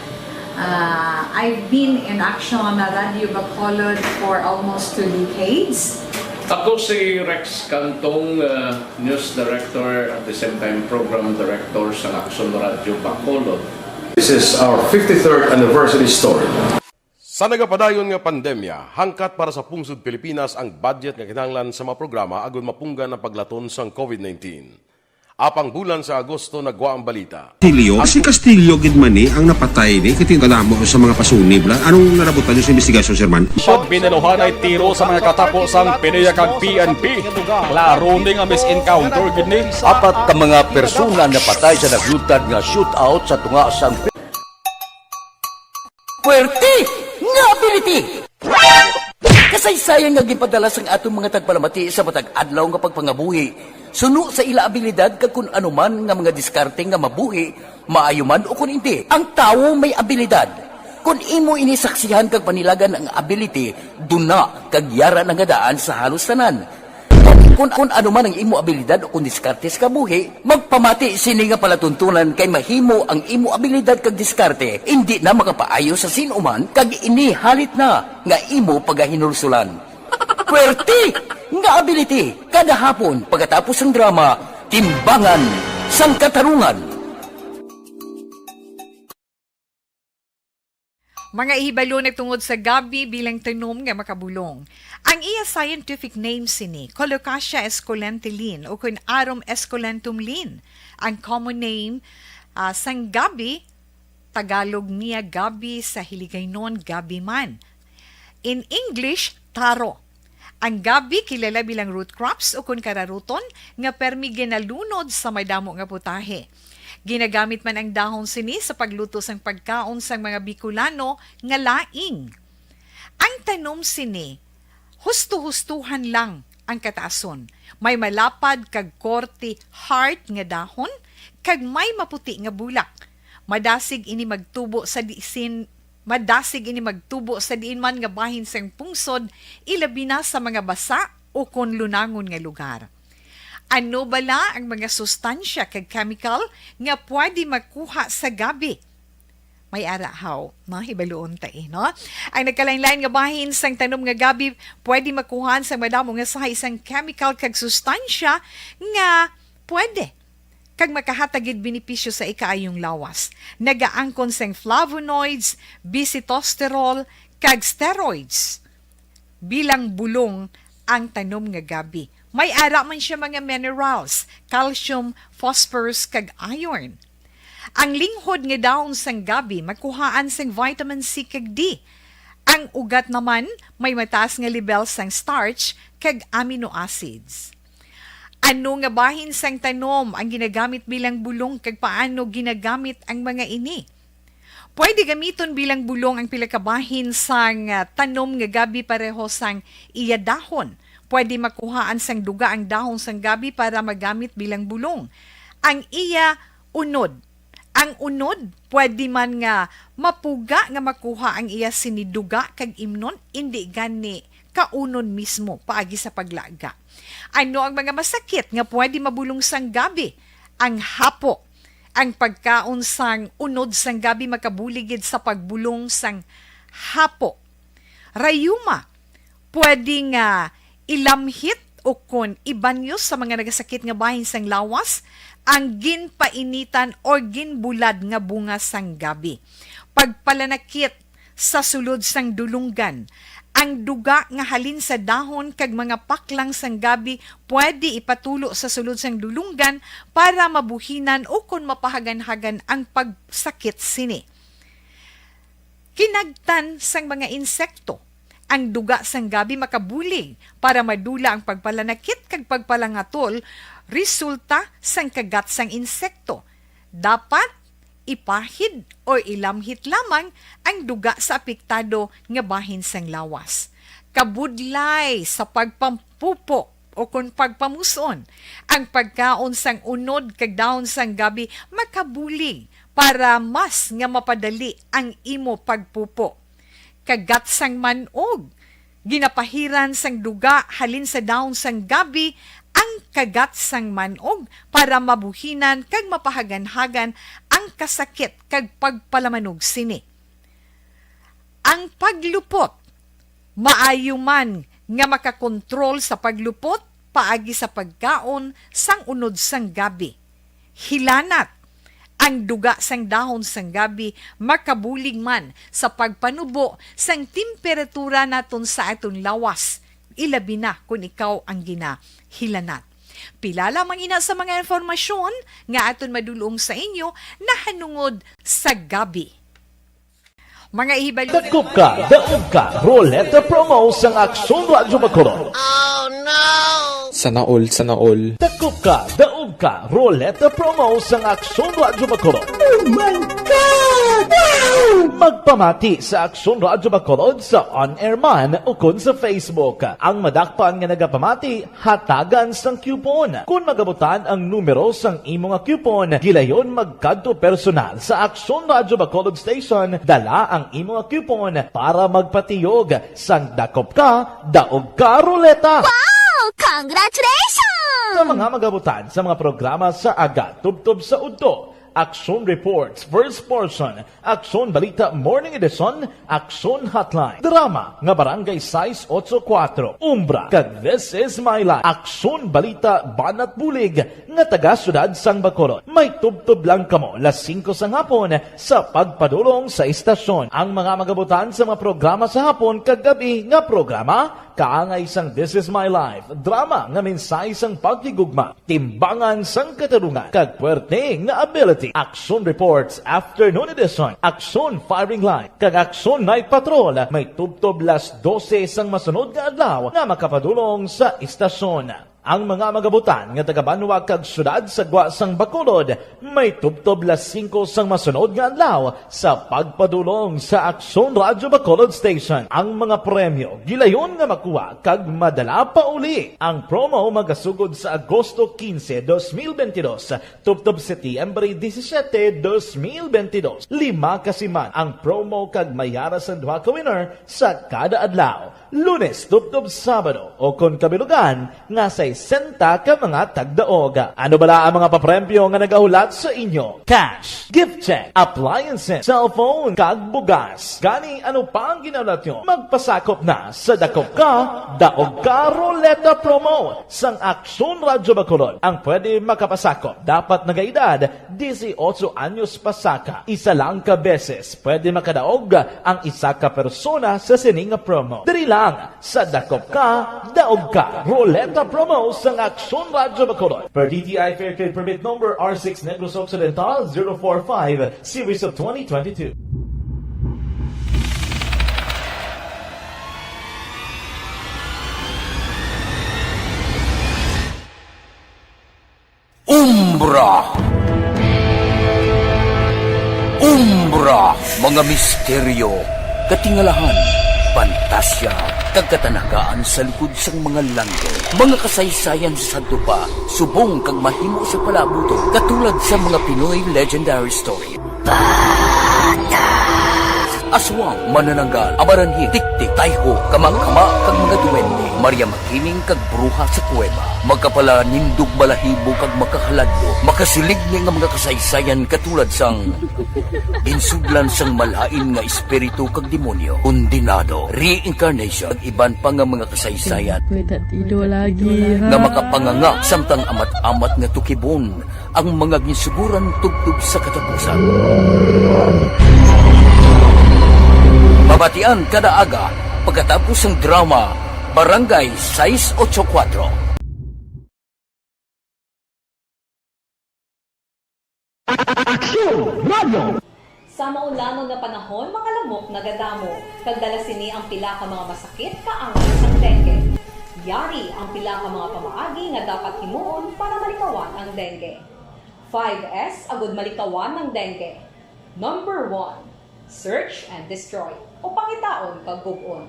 Uh, I've been in Action Radio Bacolod for almost two decades. Ako si Rex Cantong, uh, News Director at the same time Program Director sa Action Radio Bacolod. This is our fifty-third anniversary story. Sa nagapadayon nga pandemya, hangkat para sa pungsod Pilipinas ang budget nga kinahanglan sa mga programa agud mapunggan ang paglaton sang COVID nineteen. Apang bulan sa Agosto nagwa ang balita. Castillo? Si Castillo gid man ni ang napatay ni, kay kadamo sa mga pasunib la. Anong narabutan niyo sa investigasyon, Sir Man? Pag binanuhanay tiro sa mga katapo sang PDEA kag P N P, klaro ni nga mis-encounter gid ni. Apat ka mga persona napatay sa naglutad nga shootout sa tunga sang Puwerte nga ability! Kasaysayan nga ginpadala sang aton mga tagpalamati sa matag adlaw nga pagpangabuhi, suno sa ila abilidad kag kun ano man nga mga diskarte nga mabuhi, maayo man o kun indi. Ang tawo may abilidad. Kun imo ini saksihan kag panilagan ang ability, duna kag yara na nga daan sa halos tanan. Kun, kun ano man ang imo abilidad o kun diskarte sa kabuhi, magpamati sini nga palatuntunan kay mahimo ang imo abilidad kag diskarte indi na makapaayo sa sin-o man kag ini halit na nga imo pagahinulsulan. Puwerte nga ability! Kada hapon, pagkatapos sang drama, Timbangan sang Katarungan. Mga hibalo nagtungod sa gabi bilang tanom nga makabulong. Ang iya scientific name sini, Colocasia esculenta Lin, o kun Arum esculentum Lin. Ang common name, ah, sang gabi, Tagalog niya gabi, sa Hiligaynon gabi man. In English, taro. Ang gabi kilala bilang root crops o kun kararuton nga permi ginalunod sa madamo nga putahe. Ginagamit man ang dahon sini sa pagluto sang pagkaon sang mga Bicolano nga laing. Ang tanom sini, husto-hustohan lang ang kataason. May malapad kag korte heart nga dahon kag may maputi nga bulak. Madasig ini magtubo sa disin Madasig ini magtubo sa diin man nga bahin sang pungsod, ilabi na sa mga basa o kon lunangon nga lugar. Ano bala ang mga sustansya kag chemical nga pwede makuha sa gabi? May ara haw, no? Hibaluon ta, eh, no? Ang nagkalain-lain nga bahin sang tanom nga gabi pwede makuhaan sang madamo nga sahi sang chemical kag sustansya nga pwede kag makahatag gid benepisyo sa ikaayong lawas. Nagaangkon sang flavonoids, bisitosterol, kag steroids. Bilang bulong ang tanom nga gabi. May ara man siya mga minerals, calcium, phosphorus, kag iron. Ang linghod nga dahon sang gabi makuhaan sang vitamin C kag D. Ang ugat naman may mataas nga lebel sang starch kag amino acids. Ano nga bahin sang tanom ang ginagamit bilang bulong kag paano ginagamit ang mga ini? Pwede gamiton bilang bulong ang pila ka bahin sang, ah, tanom nga gabi pareho sang iya dahon. Pwede makuhaan sang duga ang dahon sang gabi para magamit bilang bulong. Ang iya unod. Ang unod, pwede man nga mapuga nga makuha ang iya sini duga kag imnon, indi gani kaunon mismo paagi sa paglaga. Ano ang mga masakit nga pwede mabulong sang gabi? Ang hapo. Ang pagkaon sang unod sang gabi makabulig gid sa pagbulong sang hapo. Rayuma, pwede nga ilamhit o kon ibanyos sa mga nagasakit nga bahin sang lawas ang ginpainitan or ginbulad nga bunga sang gabi. Pagpalanakit sa sulod sang dulonggan. Ang duga nga halin sa dahon kag mga paklang sang gabi pwede ipatulo sa sulod sang dulonggan para mabuhinan o kon mapahaganhagan ang pagsakit sini. Kinagtan sang mga insekto. Ang duga sang gabi makabulig para madula ang pagpalanakit kag pagpalangatol resulta sang kagat sang insekto. Dapat ipahid o ilamhit lamang ang duga sa apektado nga bahin sang lawas. Kabudlay sa pagpampupo o kon pagpamuson, ang pagkaon sang unod kag dahon sang gabi makabulig para mas nga mapadali ang imo pagpupo. Kagat sang man-og. Ginapahiran sang duga halin sa dahon sang gabi ang kagat sang man-og para mabuhinan kag mapahaganhagan ang kasakit kag pagpalamanog sini. Ang paglupot. Maayo man nga makakontrol sa paglupot paagi sa pagkaon sang unod sang gabi. Hilanat. Ang duga sang dahon sang gabi makabulig man sa pagpanubo sang temperatura naton sa aton lawas, ilabi na kon ikaw ang ginahilanat. Pila lamang ina sa mga impormasyon nga aton madulong sa inyo nahanungod sa gabi. Mga ihibalo. Dakop ka, daog ka, Roleta Promo sang Aksyon Radyo Bacolod. Sana all, sana all. Dakop ka, daog ka, Roleta Promo sang Aksyon Radyo Bacolod. Oh my God! Wow! Magpamati sa Aksyon Radyo Bacolod sa on-air man ukon sa Facebook. Ang madakpan nga nagapamati, hatagan sang coupon. Kon magabutan ang numero sang imo nga coupon, gilayon magkadto personal sa Aksyon Radyo Bacolod Station, dala ang imo nga coupon para magpatiyog sang dakop ka, daog ka ruleta. Wow! Congratulations! Sa mga magabutan sa mga programa sa aga tubtob sa udto, Aksyon Reports, First Portion, Aksyon Balita Morning Edition, Aksyon Hotline, drama nga Barangay sais ocho kuwatro, Umbra, kag This Is My Life, Aksyon Balita Banat Bulig nga taga Siyudad sang Bacolod. May tubtob lang kamo las singko sang hapon sa pagpadulong sa istasyon. Ang mga magabutan sa mga programa sa hapon kag gab-i nga programa, kaangay sang This Is My Life, drama nga mensahe sang paghigugma, timbangan sang katarungan, kag puwerte nga ability. Aksyon Reports Afternoon Edition, Aksyon Firing Line, kag Aksyon Night Patrol may tubtob las dose sang masunod nga adlaw nga makapadulong sa istasyon. Ang mga magabutan nga taga-banwa kag siyudad sa gwa sang Bacolod may tubtob las singko sang masunod nga adlaw sa pagpadulong sa Aksyon Radyo Bacolod Station. Ang mga premyo gilayon nga makuha kag madala pa uli. Ang promo magasugod sa Agosto quince, dos mil veintidós, tubtob Setyembre disisiete, dos mil veintidós. Lima ka siman ang promo kag may ara sang duha ka winner sa kada adlaw. Lunes tubtob Sabado, o kon kabilugan nga sesenta ka mga tagdaog. Ano bala ang mga papremyo nga nagahulat sa inyo? Cash, gift check, appliances, cellphone, kag bugas. Gani, ano pa ang ginahulat nyo? Magpasakop na sa Dakop Ka, Daog Ka Ruleta Promo sang Aksyon Radyo Bacolod. Ang pwede makapasakop dapat nagaedad dieciocho anyos pasaka. Isa lang ka beses pwede makadaog ang isa ka persona sa sini nga promo. Diri lang sa Dakop Ka, Daog Ka Ruleta Promo sang Aksyon Radyo Bacolod. Per D T I Fair Trade Permit Number R six Negros Occidental zero four five, Series of twenty twenty-two. Umbra. Umbra, mga misteryo, katingalahan, pantasya, kag katanagaan sa likod sang mga langit. Mga kasaysayan sa sadto pa, subong kag mahimo sa palabuton, katulad sa mga Pinoy legendary story. Aswang, manananggal, amaranhil, tiktik, tayho, kama-kama, kag mga duwende, Maria Makiling, kag bruha sa kuweba. Makapalanindog, balahibo, kag makahaladlo, makasiling ni nga mga kasaysayan katulad sang ginsudlan sang malain nga espiritu kag demonyo, kondenado, reincarnation, kag iban pa nga mga kasaysayan May tatido lagi, nga ha? Makapanganga samtang amat-amat nga tukibon ang mga ginsuguran tubtob sa katapusan. Mabatian kada aga pagkatapos sang drama Barangay sais ocho kuwatro. Aksyon Radio. Sa maulanon nga panahon, mga lamok nagadamo, kag dala sini ang pila ka mga masakit kaangay sang dengue. Yari ang pila ka mga pamaagi nga dapat himuon para malikawan ang dengue. Five S agud malikawan ang dengue. Number one, search and destroy, o pangitaon kag gub-on.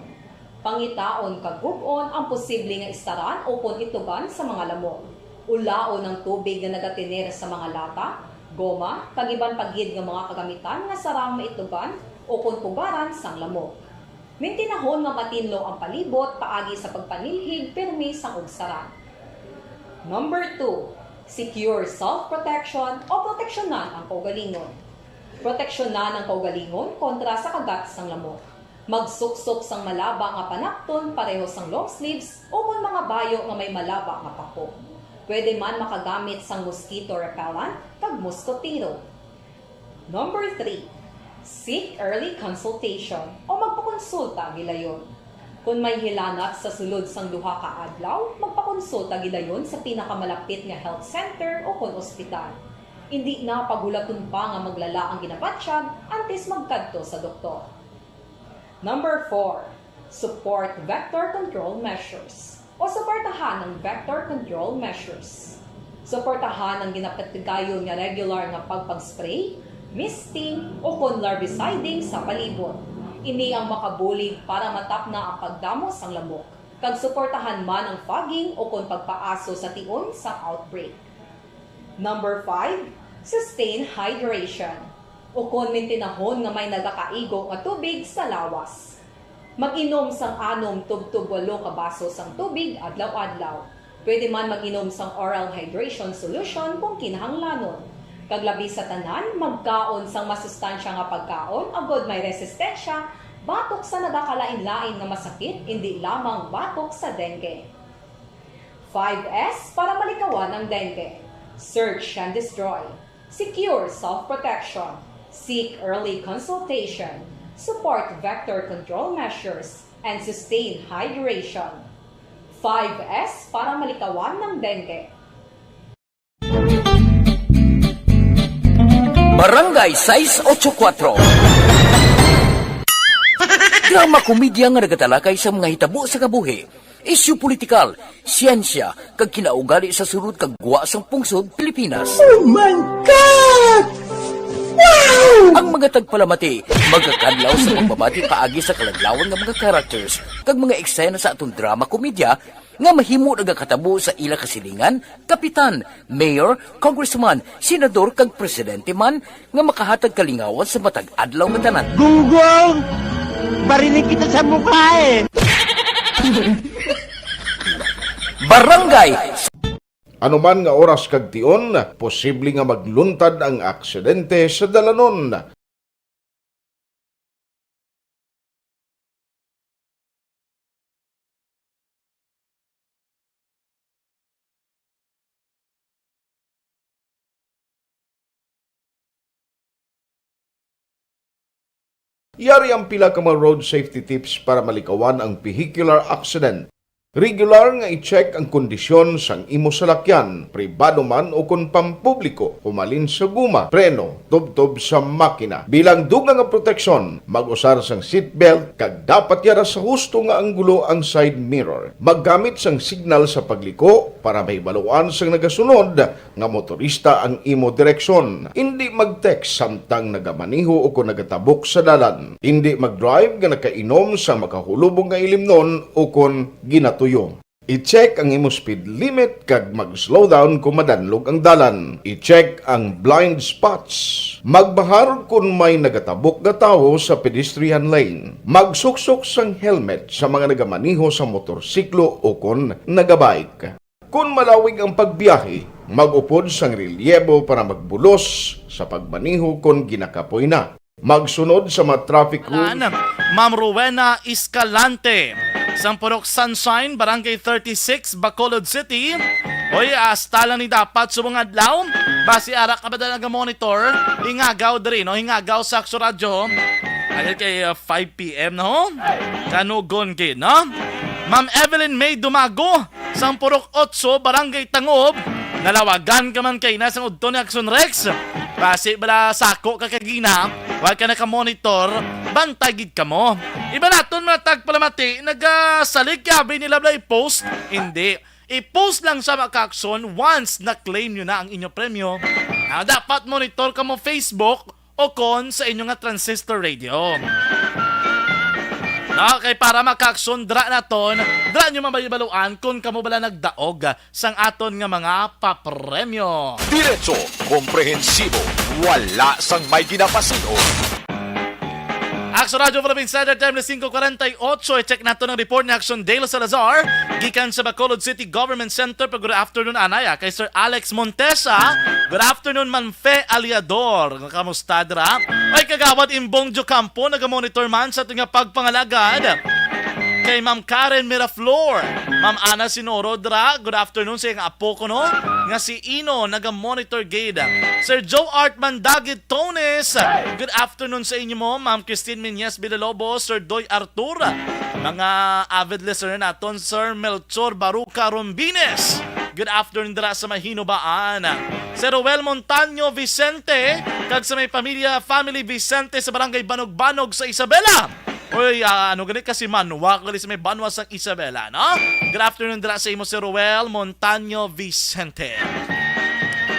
Pangitaon kag gub-on ang posible nga istaran ukon itugan sa mga lamok. Ulaon ang tubig nga nagatener sa mga lata, goma, kag iban pa gid nga mga kagamitan nga sarang maitugan ukon pugaran sang lamok. Mintinahon nga matinlo ang palibot paagi sa pagpanilhig pirmi sang ugsaran. Number two, secure self-protection o proteksyonan ang kaugalingon. Proteksyonan ang kaugalingon kontra sa kagat sang lamok. Magsuksok sang malaba nga panakton pareho sang long sleeves ukon mga bayo nga may malaba nga pako. Pwede man makagamit sang mosquito repellent kag moskotero. Number three, seek early consultation o magpakonsulta gilayon. Kung may hilanat sa sulod sang duha ka adlaw, magpakonsulta gilayon sa pinakamalapit nga health center o kon ospital. Indi na paghulaton pa nga maglala ang ginabatyag antes magkadto sa doktor. Number four, support vector control measures o suportahan ang vector control measures. Suportahan ang ginapatigayon nga regular nga pagpag-spray, misting, o kon larviciding sa palibot. Ini ang makabulig para matapna ang pagdamo sang lamok, kag suportahan man ang fogging o kon pagpaaso sa tion sang outbreak. Number five, sustain hydration, o kon mintinahon nga may nagakaigo nga tubig sa lawas. Mag-inom sang anom tubtob walo ka baso sang tubig adlaw-adlaw. Pwede man mag-inom sang oral hydration solution kung kinahanglanon. Kag labi sa tanan, magkaon sang masustansya nga pagkaon agod may resistensya batok sa nagakalain-lain nga masakit, indi lamang batok sa dengue. Five S para malikawan ang dengue. Search and destroy. Secure self-protection. Seek early consultation. Support vector control measures. And sustain hydration. Five S para malikawan ng dengue. Barangay sais ocho kuatro. Drama komedya nga nagatalakay sa mga hitabo sa kabuhi, isyu politikal, siyensya, kag kinaugali sa sulod kag gwa sang pungsod Pilipinas. Oh my God! Wow! Ang mga tagpalamati magakadlaw sa pagbabati paagi sa kalaglawan nga mga characters kag mga eksena sa aton drama komedya nga mahimo nagakatabo sa ila kasilingan, kapitan, mayor, congressman, senador kag presidente man nga makahatag kalingawan sa matag adlaw nga tanan. Gunggong! Barinig kita sa mukha eh! Barangay Ano man nga oras kag tion, posible nga magluntad ang aksidente sa dalanon. Yari ang pila ka mga road safety tips para malikawan ang vehicular accident. Regular nga i-check ang kondisyon sang imo salakyan, pribado man o kon pampubliko, humalin sa guma, preno, tubtob sa makina. Bilang dugang nga proteksyon, mag-usar sang seatbelt kag dapat yara sa husto nga anggulo ang side mirror. Maggamit sang signal sa pagliko para mahibaluan sang nagasunod nga motorista ang imo direksyon. Indi mag-text samtang nagamaneho o kon nagatabok sa dalan. Indi mag-drive nga nakainom sa makahulubong nga ilimnon o kon ginatuyo. I-check ang imo speed limit kag mag-slow down kon madanlog ang dalan. I-check ang blind spots. Magbahar kon may nagatabok nga tawo sa pedestrian lane. Magsuksok sang helmet sa mga nagamaneho sa motorsiklo o kon nagabike. Kon malawig ang pagbiyahe, mag-upod sang relyebo para magbulos sa pagmaneho kon ginakapoy na. Magsunod sa mga traffic rules. Ma'am Rowena Escalante, sang Purok Sunshine, Barangay thirty-six, Bacolod City. Oy, hasta lang ni dapat subong adlaw. Basi ara ka ba na monitor? Hingagaw diri, no? Hingagaw sa Akso Radyo. Agad kay uh, five p.m. no? Kanugon gid, no? Ma'am Evelyn May Dumago, sang Purok Otso, Barangay Tangob. Nalawagan ka man kay na sang udto ni Action Rex. Basi bala sako ka kagina, wa ka nakamonitor, bantay gid kamo. Iba naton mga tagpalamati, nagasalig yabi nila bala i-post. Hindi. I-post lang sa mga ka-action once na-claim nyo na ang inyong premyo. Ah, dapat monitor ka mo Facebook o kon sa inyo nga transistor radio. No, kay para makaaksyon dra naton, dra nyo mababaluan kung kamo bala nagdaog sang aton nga mga papremyo. Diretso, komprehensibo, wala sang may ginapasin-on. Action Radio Philippines Standard Time na singko kwarenta y ocho. I-check nato ang report ni Action Dale Salazar gikan sa Bacolod City Government Center. Pero good afternoon, anay, ah, kay Sir Alex Montesa. Good afternoon, Manfe Aliador. Kamusta dira? Ay, Kagawad Imbong Jocampo, nagamonitor man sa aton nga pagpangalagad. Kay Ma'am Karen Miraflor, Ma'am Ana Sinoro dra, good afternoon sa iyang apo ko, no? Nga si Ino, naga-monitor gid. Sir Joe Art Mandagit Tones, good afternoon sa inyo mo. Ma'am Christine Miñez Villalobos, Sir Doy Artur, mga avid listener naton, Sir Melchor Baruca Rombines, good afternoon dira sa Mahinubaan. Sir Roel Montaño Vicente, kag sa may pamilya, family Vicente sa barangay Banog-Banog sa Isabela. Oy, ah, ano gani kasi Manwa, kali sa may Banwa sang Isabela, no? Good afternoon dira sa imo, si Roel Montaño Vicente.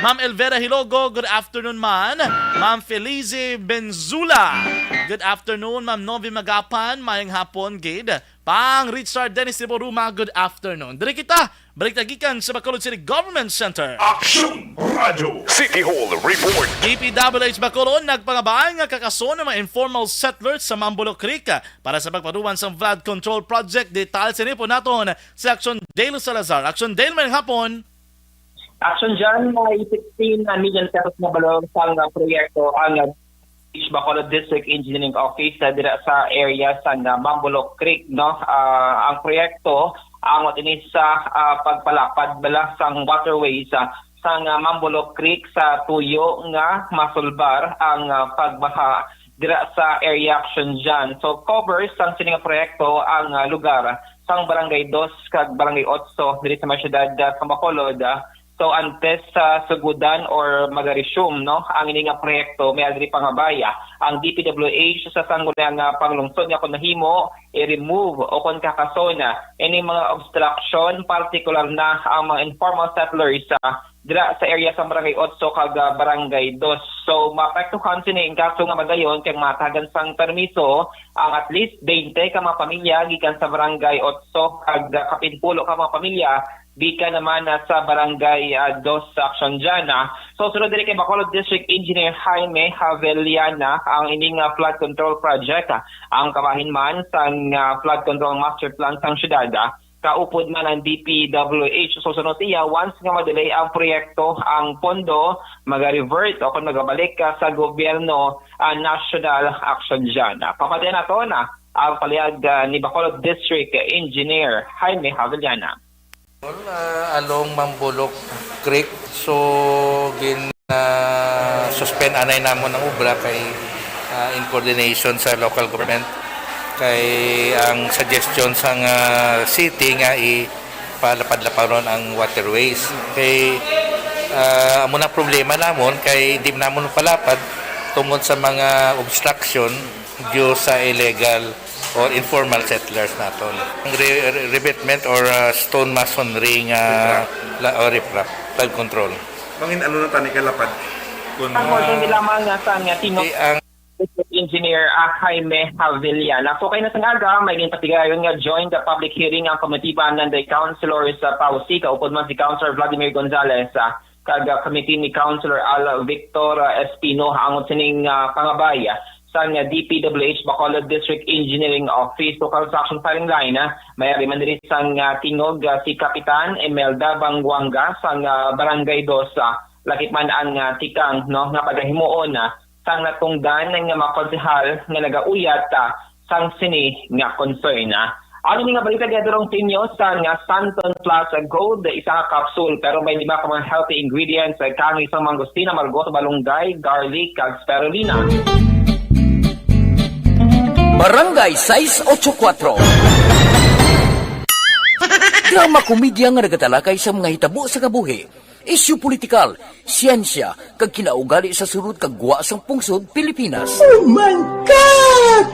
Ma'am Elvera Hilogo, good afternoon man. Ma'am Felice Benzula, good afternoon. Ma'am Novi Magapan, mayang hapon gid. Pang Richard Dennis Tiboruma, good afternoon. Diri kita, balik ta gikan sa Bacolod City Government Center. Aksyon Radio City Hall Report. D P W H Bacolod nagpangabay nga kakason ang mga informal settlers sa Mambolo Creek para sa pagpaduman sang flood control project. Detalye sini po naton si Action Dale Salazar. Action Dale, mayang hapon. Action John, may sixteen million pesos na balor sang, ah, proyekto ang, ah, Bacolod District Engineering Office, ah, dira sa area sang, ah, Mambolo Creek, no? Ah, ang proyekto ang ini sa, ah, pagpalapad bala sang waterways, ah, sang, ah, Mambolo Creek sa tuyo nga masulbar ang, ah, pagbaha dira sa area, Action John. So, cover sang sini nga proyekto ang, ah, lugar sang Barangay Dos kag Barangay Otso diri sa may siyudad, ah, sa Bacolod, ah. So, antes sa sugudan or mag-resume, no, ang ini nga proyekto, may agri pangabay, ah, ang D P W H sa sangguniang, ah, panglungsod nga kung mahimo, i-remove o kung kakason, ah, ini mga obstruction, partikular na ang mga informal settlers, ah, dira sa area sa Barangay Otso kag, ah, Barangay Dos. So, maapektuhan sini in kaso nga madayon kay matagan sang permiso ang at least twenty ka mga pamilya gikan sa Barangay Otso kag, ah, kapinpulo ka mga pamilya gikan naman, ah, sa Barangay, ah, Dos sa Action John, ah. So, sunod diri kay Bacolod District Engineer Jaime Javellana ang ining, ah, flood control project, ah, ang kabahin man sang, ah, flood control master plan sang syudad, ah. Kaupod man ang D P W H. So, sunod iya, once nga ma-delay ang proyekto, ang pondo maga-revert o kung magabalik, ah, sa gobyerno, ah, national, Action John, ah. Pamatian nato na ang paliag, ah, ni Bacolod District Engineer Jaime Javellana. Ah, along Mambulok Creek. So, gin, ah, suspend anay namon ang obra kay, ah, in coordination sa local government. Kay ang suggestion sang, ah, city nga ipalapad-laparon ang waterways. Kay, ah, amo na problema namon kay di namon palapad tungod sa mga obstruction due sa illegal or informal settlers naton. Ang re-, re-, revetment or, uh, stone masonry nga la-, or riprap, flood control. Mangin ano na tani kalapad? Kung, Ang uh, hindi lamang nga sa nga tino-, Di ang Engineer, ah, Jaime Javillana. So, kay na sa aga, may ginpatigayon nga joint public hearing ang komitiba nanday councilor sa P A W C, kaupod man si Councilor Vladimir Gonzales, ah, kag, ah, committee ni Councilor Al Victor, ah, Espino, angot sining, ah, pangabay, ah, sang, ah, D P W H Bacolod District Engineering Office. So, construction firing line, ah, may ari man diri sang, ah, tingog, ah, si Kapitan Imelda Banguanga sang, ah, Barangay Dos, ah, lakip man ang, ah, tikang, no, nga pagahimuon, ah, sang natungdan nga mga konsehal nga nagauyat, ah, sang sini nga concern, ah. Ang ini nga balita gihatod sa inyo sang, ah, Santon Plus Gold, isa ka capsule, pero may lima ka mga healthy ingredients, ah, kang isang mangosteen, amargosa, malunggay, garlic, kag spirulina. Barangay sais ocho kuatro. Drama komedya nga nagatalakay sa mga hitabo sa kabuhi, isyu politikal, siyensya, kag kinaugali sa sulod kag gwa sang pungsod Pilipinas. Oh my God!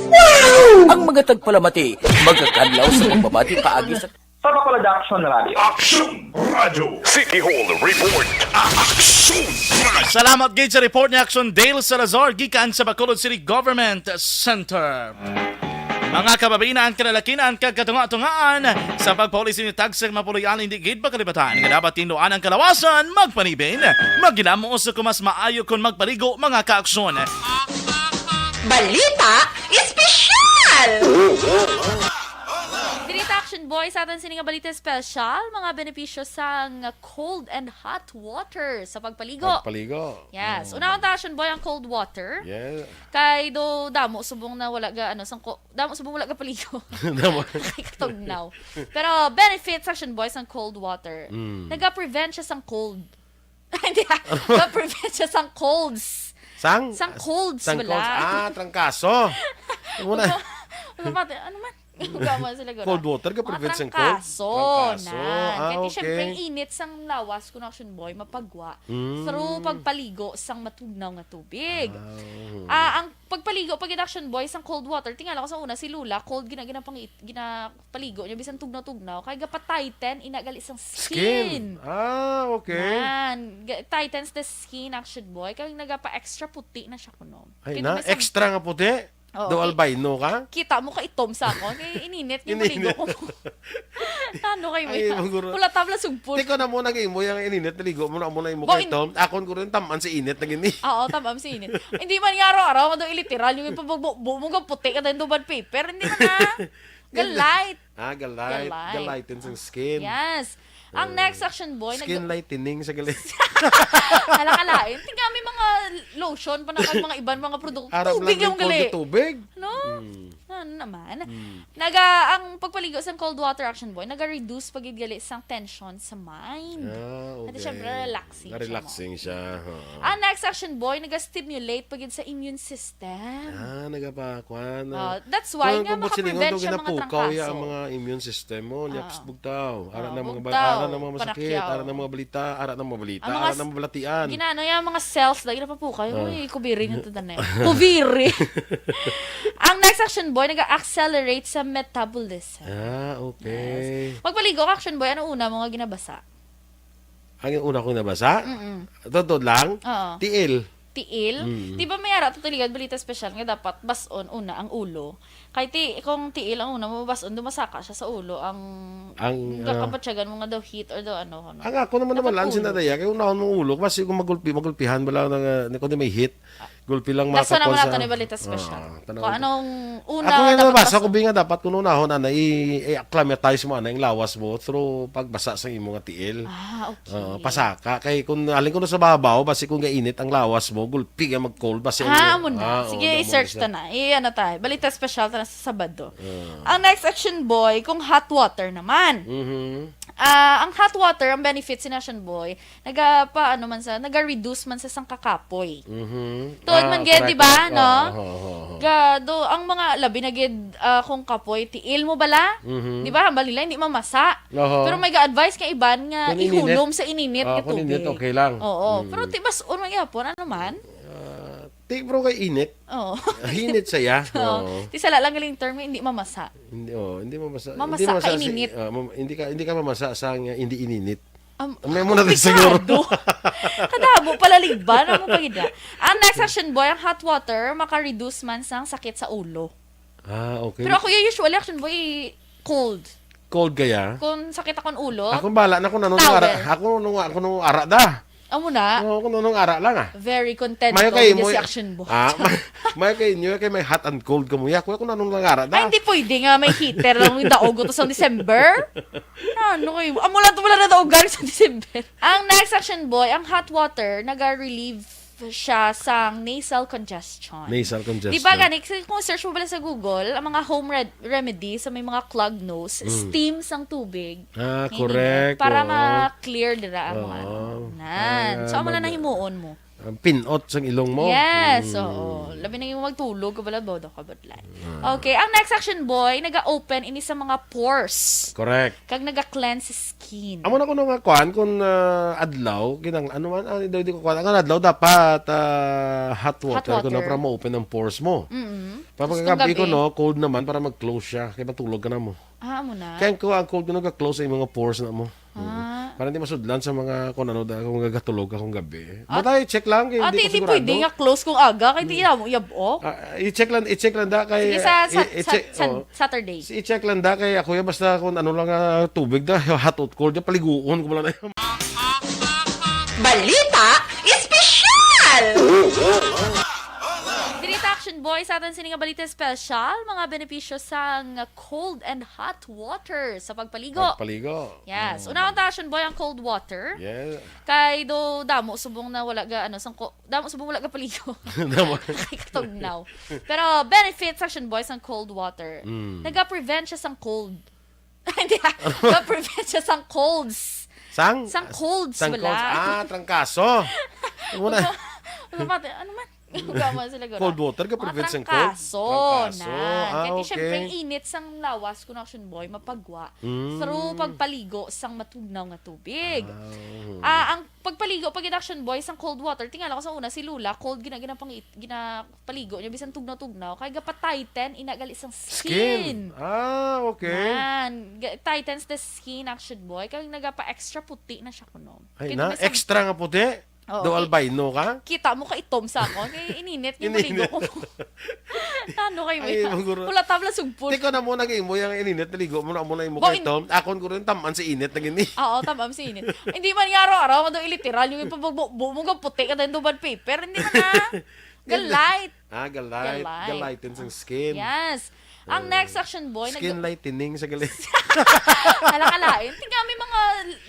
Wow! Ang mga tagpalamati magakadlaw sa pagbabati paagi sa Sa Bacolod Action Radio. Action Radio City Hall Report. Action Radio. Salamat gid sa report ni Action Dale Salazar gikan sa Bacolod City Government Center. Mga kababain-an, kalalakin-an, kag katunga-tungaan, sa pagpauli sa inyo tagsag mapuloy-an, hindi gid makalipatan nga dapat tinduan ang kalawasan, magpanibin, maghinamo sa kumas maayo kon magpaligo, mga kaaksyon. Balita Espesyal! Diri ta, Action Boy, sa aton sini nga balita special, mga benepisyo sang cold and hot water sa pagpaligo. Pagpaligo. Yes. Mm. Unahon ta, Action Boy, ang cold water. Yeah. Kay do damo subong na wala ga, ano, sang ko-, damo subong wala ga paligo. Damo. Kay katugnaw. Pero benefits, Action Boy, sang cold water. Mm. Naga-prevent siya sang cold. Hindi, ah. Ga-prevent siya sang colds. Sang? Sang colds, sang wala. Colds. Ah, trangkaso. Ano na? Ano ba? Ano man? Gama sila gura. Cold water, ga-prevent sang colds? Mga trangkaso. Trangkaso. Nan. Ah, kaya okay. Siyempre, ang init sang lawas, kun Action Boy, mapagwa Mm. through pagpaligo sang matugnaw nga tubig. Ah, oo. Ah, ang pagpaligo, pag Action Boy, sang cold water, tingala ko sa una, si Lola, cold gina-, ginapangit-, gina-, paligo niya, bisan tugnaw-tugnaw, kay gapa-tighten ina gali sang skin. Skin. Ah, okay. Nan, ga-, tightens the skin, Action Boy, kay nagapa-extra puti na siya kuno. Ay, kay na, di bisan extra nga puti? Oo, do kay albino ka? Kita mo ka itom sa akon, kay ininit nga Ininit. Maligo ko. Ano kay mo? Ay, yan? Maguro. Wala tabla sugpon. Tiko na mo nag-imo yung ininit, naligo mo na mo na imo Bo, kay in- Tom. Akon ko rin, taman si init na gini. Oo, taman si init. Hindi man nga araw-araw, mado iliteral yung ipabagbo mo nga puti ka dahil duman paper. Hindi man na. Hindi. Ga-light. Ah, ga-light. Ga-light. Ga-lighten sang skin. Yes. Ang Ah, next Action Boy, nag- skin lightening sa galing. Hala ka lain. Tingnan, may mga lotion pa na kag mga iban, mga produkto. Arap Tubig lang yung yung cold gali. Tubig. No? Mm. Ano naman? Mm. Naga, ang pagpaligo sa cold water, Action Boy, naga-reduce pa gid gali sang tension sa mind. Ah, okay. At syempre, relaxing siya mo. Na-relaxing siya, oo. Ang next Action Boy, naga-stimulate pa gid sa immune system. Ah, nagapakuan, ah. Oh, that's why nga makaprevent siya mga trangkaso. Kung buot silingon, ginapukaw ya ang mga immune system mo, nya, ah, psst, bugtaw. Ara na mga ba-, bugtaw, ara na mga masakit, panakyaw. Ara na mga balita, ara na mga balita, ang mga ara na mga balatian. Ginano ya, mga cells, lagi na papukaw. Ah. Uy, kubiri nga to, danay. Kubiri. Ang next Action Boy, naga-accelerate sa metabolism. Ah, okay. Yes. Pagpaligo ka, Action Boy, ano una mo nga ginabasa? Ang una kong nabasa? Mm-mm. Totoo lang? Oo. Tiil. Tiil? Mm. Di ba may ara to tuligad balita special nga dapat bas-on una ang ulo? Kay ti-, kung tiil ang una mo bas-on, dumasaka siya sa ulo. Ang, ang, ah, kabatyagan mo nga daw heat or daw ano, ano. Ang ako naman naman lang sinadaya, kay unahon mong ulo, kasi kung magulpi, magulpihan ba lang na, na, kung di may heat, gulpi lang. Laso naman nato ni balita special. Ah, tanaw. Kung anong una. Ako nga dapat nabasa ko, bi nga dapat kung unahon, ana, i-, i-acclimatize mo, ana, yung lawas mo through pagbasa sa imo nga tiil. Ah, okay. Oo, pasaka. Kay kung alin ko na sa babaw, basi kung gainit ang lawas mo, gulpi nga mag-cold, basi ang, ah, amo na. Ah, oo, sige, i-search ta na. I-, ano ta, balita special ta na sa Sabado. Ah. Ang next Action Boy, kung hot water naman. Mhm. Ah, ang hot water, ang benefits ni Action Boy, Nagapa-, ano man sa, naga-reduce man sa sang kakapoy. Mhm. Tuod man gid, di ba, no? Ah, correct, correct. Oo, oo, oo, oo. Ga, do, ang mga labi na gid, ah, kung kapoy, tiil mo bala? Mhm. Di ba, hambal nila, hindi mamasa. Oho. Pero may ga-advise nga iban nga ihulom sa ininit nga tubig. Kung ininit. Ah, kung ininit, okay lang. Oo. Mm. Pero ti-, bas-on man gyapon, ano man? Ah, ti-, pero kay init. Oo. Ah, hinit saya. Oo. Oo. Ti sala lang galing term, hindi mamasa. Hindi, oh, hindi mamasa. Mamasa ka ininit. Hindi mamasa sa, ah, mam-, hindi ka, hindi ka mamasa sa nga hindi ininit. Am-, may muna tayo siguro. Komplikado. Kadamo pala ligban ang mga gida. Ang next Action Boy, ang hot water, maka-reduce man sang sakit sa ulo. Ah, okay. Pero ako, yung usually Action Boy, cold. Cold kaya? Kung sakit akong ulo, towel. Ako bala na kung ano nung ara, ako nung, ako nung ara da. Amo na. Oo, kung ano nung ara lang, ah. Very content ko, kay hindi mo si Action Boy. Ah, may, may kay inyo, kay may hot and cold ka mo. Yak, kung ano nung ara da. Ay, hindi pwede nga may heater lang yung daog to sa December. Ano kayo? Amo lang to wala na daogan sa December. Ang next Action Boy, ang hot water, naga-relieve siya sa nasal congestion. Nasal congestion. Di ba gani, kasi kung search mo pala sa Google, ang mga home red-, remedy sa may mga clogged nose, mm, steam sang tubig. Ah, correct. Para ma-clear dira ang mga ano. Oo. Nan. So, amo na nang himuon mo. Ang pinot sang ilong mo. Yes, oo. Mm. Labi na yung magtulog ka pala, bodo ka, budlay. Ah. Okay, ang next Action Boy, naga-open ini sa mga pores. Correct. Kag naga-cleanse skin. Amo na kuno nga kuan, kung, ah, adlaw, kinang-, ano man, ah, di, di ko kuan. Ang adlaw dapat, ah, hot water, hot water, kuno para ma-open ang pores mo. Mm-mm. Tapos kung gabi, kuno, cold naman para mag-close siya. Kaya matulog ka na mo. Ah, amo na. Kaya ko, ang cold ko nag-close sa imong pores na mo. Ah. Mm. Para hindi masudlan sa mga kung ano, da-, kung gagatulog ka kung gabi. Ah. But I check lang, kay hindi ko sigurado. Ate, hindi pwede nga close kung aga, kay di mo yab-ok. Ah, i-check lang, i-check lang da kay, sige, sa, i-, sa, i-check, sa, sa, oh. Saturday. I-check lang da kay ako yan, basta kung ano lang, ah, tubig da, hot or cold, da, paliguon ko lang na. Balita Espesyal! Diri ta, Action Boy, sa aton sini nga balita special, mga benepisyo sang cold and hot water sa pagpaligo. Pagpaligo. Yes. Mm. Unahon ta, Action Boy, ang cold water. Yeah. Kay do damo subong na wala ga, ano, sang ko-, damo subong wala ga paligo. Damo. Kay katugnaw. Pero benefits, Action Boy, sang cold water. Mm. Naga-prevent siya sang cold. Hindi, ah. Naga-prevent siya sang colds. Sang? Sang colds, sang bala. Colds. Ah, trangkaso. Ano na? Ano ba? Ano man? Gama sila gura. Cold water ka, mga prevent sang cold? Trangkaso, trangkaso. Ah, kay okay. Siyempre, ang init sang lawas, kun Action Boy, mapagwa. Mm. Through pagpaligo sang matugnaw nga tubig. Ah, mhm. Ah, ang pagpaligo pa gid, Action Boy, sang cold water, tingala ko sa una, si Lola, cold gina-, ginapangit-, ginapaligo niya, bisan tugnaw-tugnaw, kay gapa-tighten, ina gali sang skin. Skin. Ah, okay. Nan, ga-, tightens the skin, Action Boy, kay nagapa-extra puti na siya kuno. Ay, kay na, may sab- extra nga puti? Oo, do ki-, albino ka? Kita mo ka itom sa akon. Kay ininit nga maligo ko. Ano kayo? Ay, maguro. Wala tabla sugpon. Tiko na mo nag-imo yung ininit, naligo mo na mo na imo. Bo, kay in- Tom. Akon ko rin, taman si init na gini. Oo, taman si init. Hindi man nga araw-araw, nga daw iliteral yung ipabugbo mo, nga puti ka dahil duman paper. Hindi man na. Galight. Ah, galight. Galight. Galight din sa skin. Yes. Ang next, Action Boy, nag- Skin lightening sa gali. Hala, kalain. Tingnan, may mga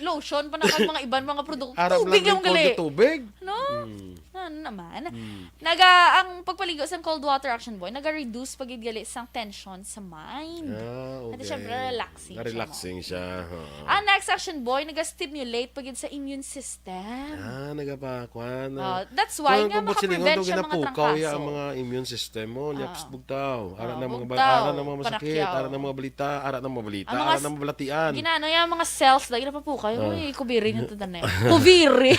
lotion pa na kag mga iban, mga produkto. Aram lang tubig lang yung gali. Tubig. No? Mm. Ano naman? Mm. Naga, ang pagpaligo sa cold water, Action Boy, naga-reduce pa gid gali sang tension sa mind. Ah, okay. At syempre, relaxing siya. Relaxing siya. Oo. Ang next, Action Boy, naga-stimulate pa gid sa immune system. Ah, nagapakuan. Ah, that's why nga makaprevent siya mga trangkaso. Ang mga immune system mo, niya, ah, psst, bugtaw. Ara na mga ba-, ara na mga masakit, ara na mga balita, ara na mga balita, ara na mga balatian. Ginano yung mga cells, lagi na papukay. Ah. Uy, kubiri na to na. Kubiri.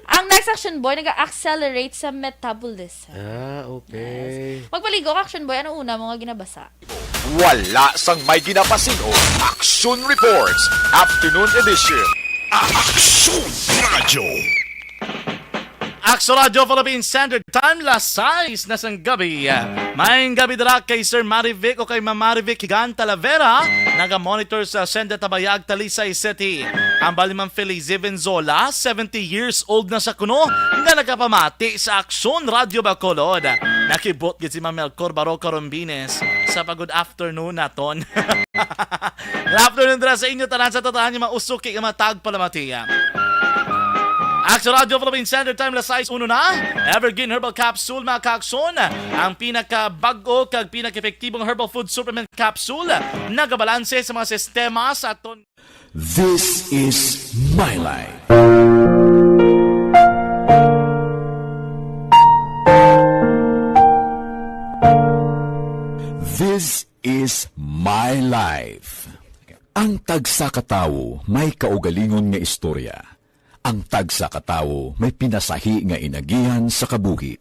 Ang next, Action Boy, nag-accelerate sa metabolism. Ah, okay. Yes. Magpaligo ka, Action Boy, ano una mo nga ginabasa? Wala sang may ginapasin-on. Action Reports, Afternoon Edition. Action Radio. Action Radio Philippine Standard Time, las sais na sang gabi. Maayong gabi dira kay Sir Marivic o kay Ma'am Marivic Higan Talavera, naga-monitor sa Senda Tabayag, Talisay City. Ang bali, Ma'am Feliz Venzola, seventy years old na sa kuno, nga nagapamati sa Action Radio Bacolod. Nakibot gid si Ma'am Melcor Baroca Rombines sa pag-good afternoon naton. Good afternoon dira sa inyo tanan, sa tanan nga mga usuki nga mga tagpalamati. Action Radio Philippine Standard Time, las sais uno na. Evergreen Herbal Capsule, mga ka-Action, ang pinakabag-o kag pinaka-epektibong herbal food supplement capsule, nagabalanse sa mga sistema sa aton. This is my life. This is my life. Ang tagsa ka tawo may kaugalingon nga istorya. Ang tagsa ka tawo may pinasahi nga inagihan sa kabuhi.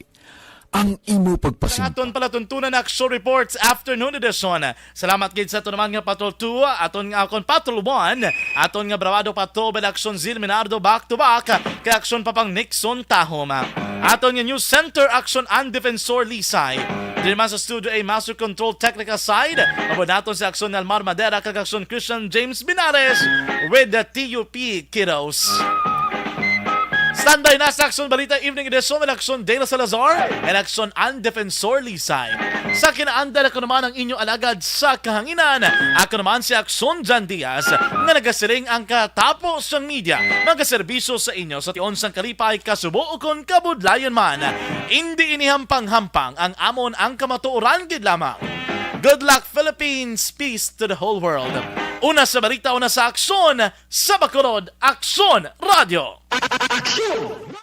Ang imo pagpasimpa. Ang aton palatuntunan, Action Reports Afternoon Edition. Salamat gid sa aton naman nga Patrol two, aton nga akon Patrol one, aton nga Bravado Patrol with Action Zil Minardo back to back kay Action Papang Nixon Tahom. Aton nga News Center, Action An Defensor Lisay. Diri man sa Studio A, Master Control Technical Side, mabod naton si Action Nelmar Madera kag Action Christian James Binares with the T U P Kiddos. Standby na sa Action Balita Evening Edition ang Action Dela Salazar and Action An Defensor Lisay. Sa kinaandan, ako naman ang inyo alagad sa kahanginan. Ako naman si Action Jan Diaz, nga nagasiling ang katapo sang media, magaserbisyo sa inyo sa tion sang kalipay, kasubo, ukon kabudlayan man. Indi ini hampang-hampang, ang amon ang kamatuoran gid lamang. Good luck, Philippines! Peace to the whole world! Una sa balita, una sa aksyon, sa Bacolod, Aksyon Radio! Aksyon!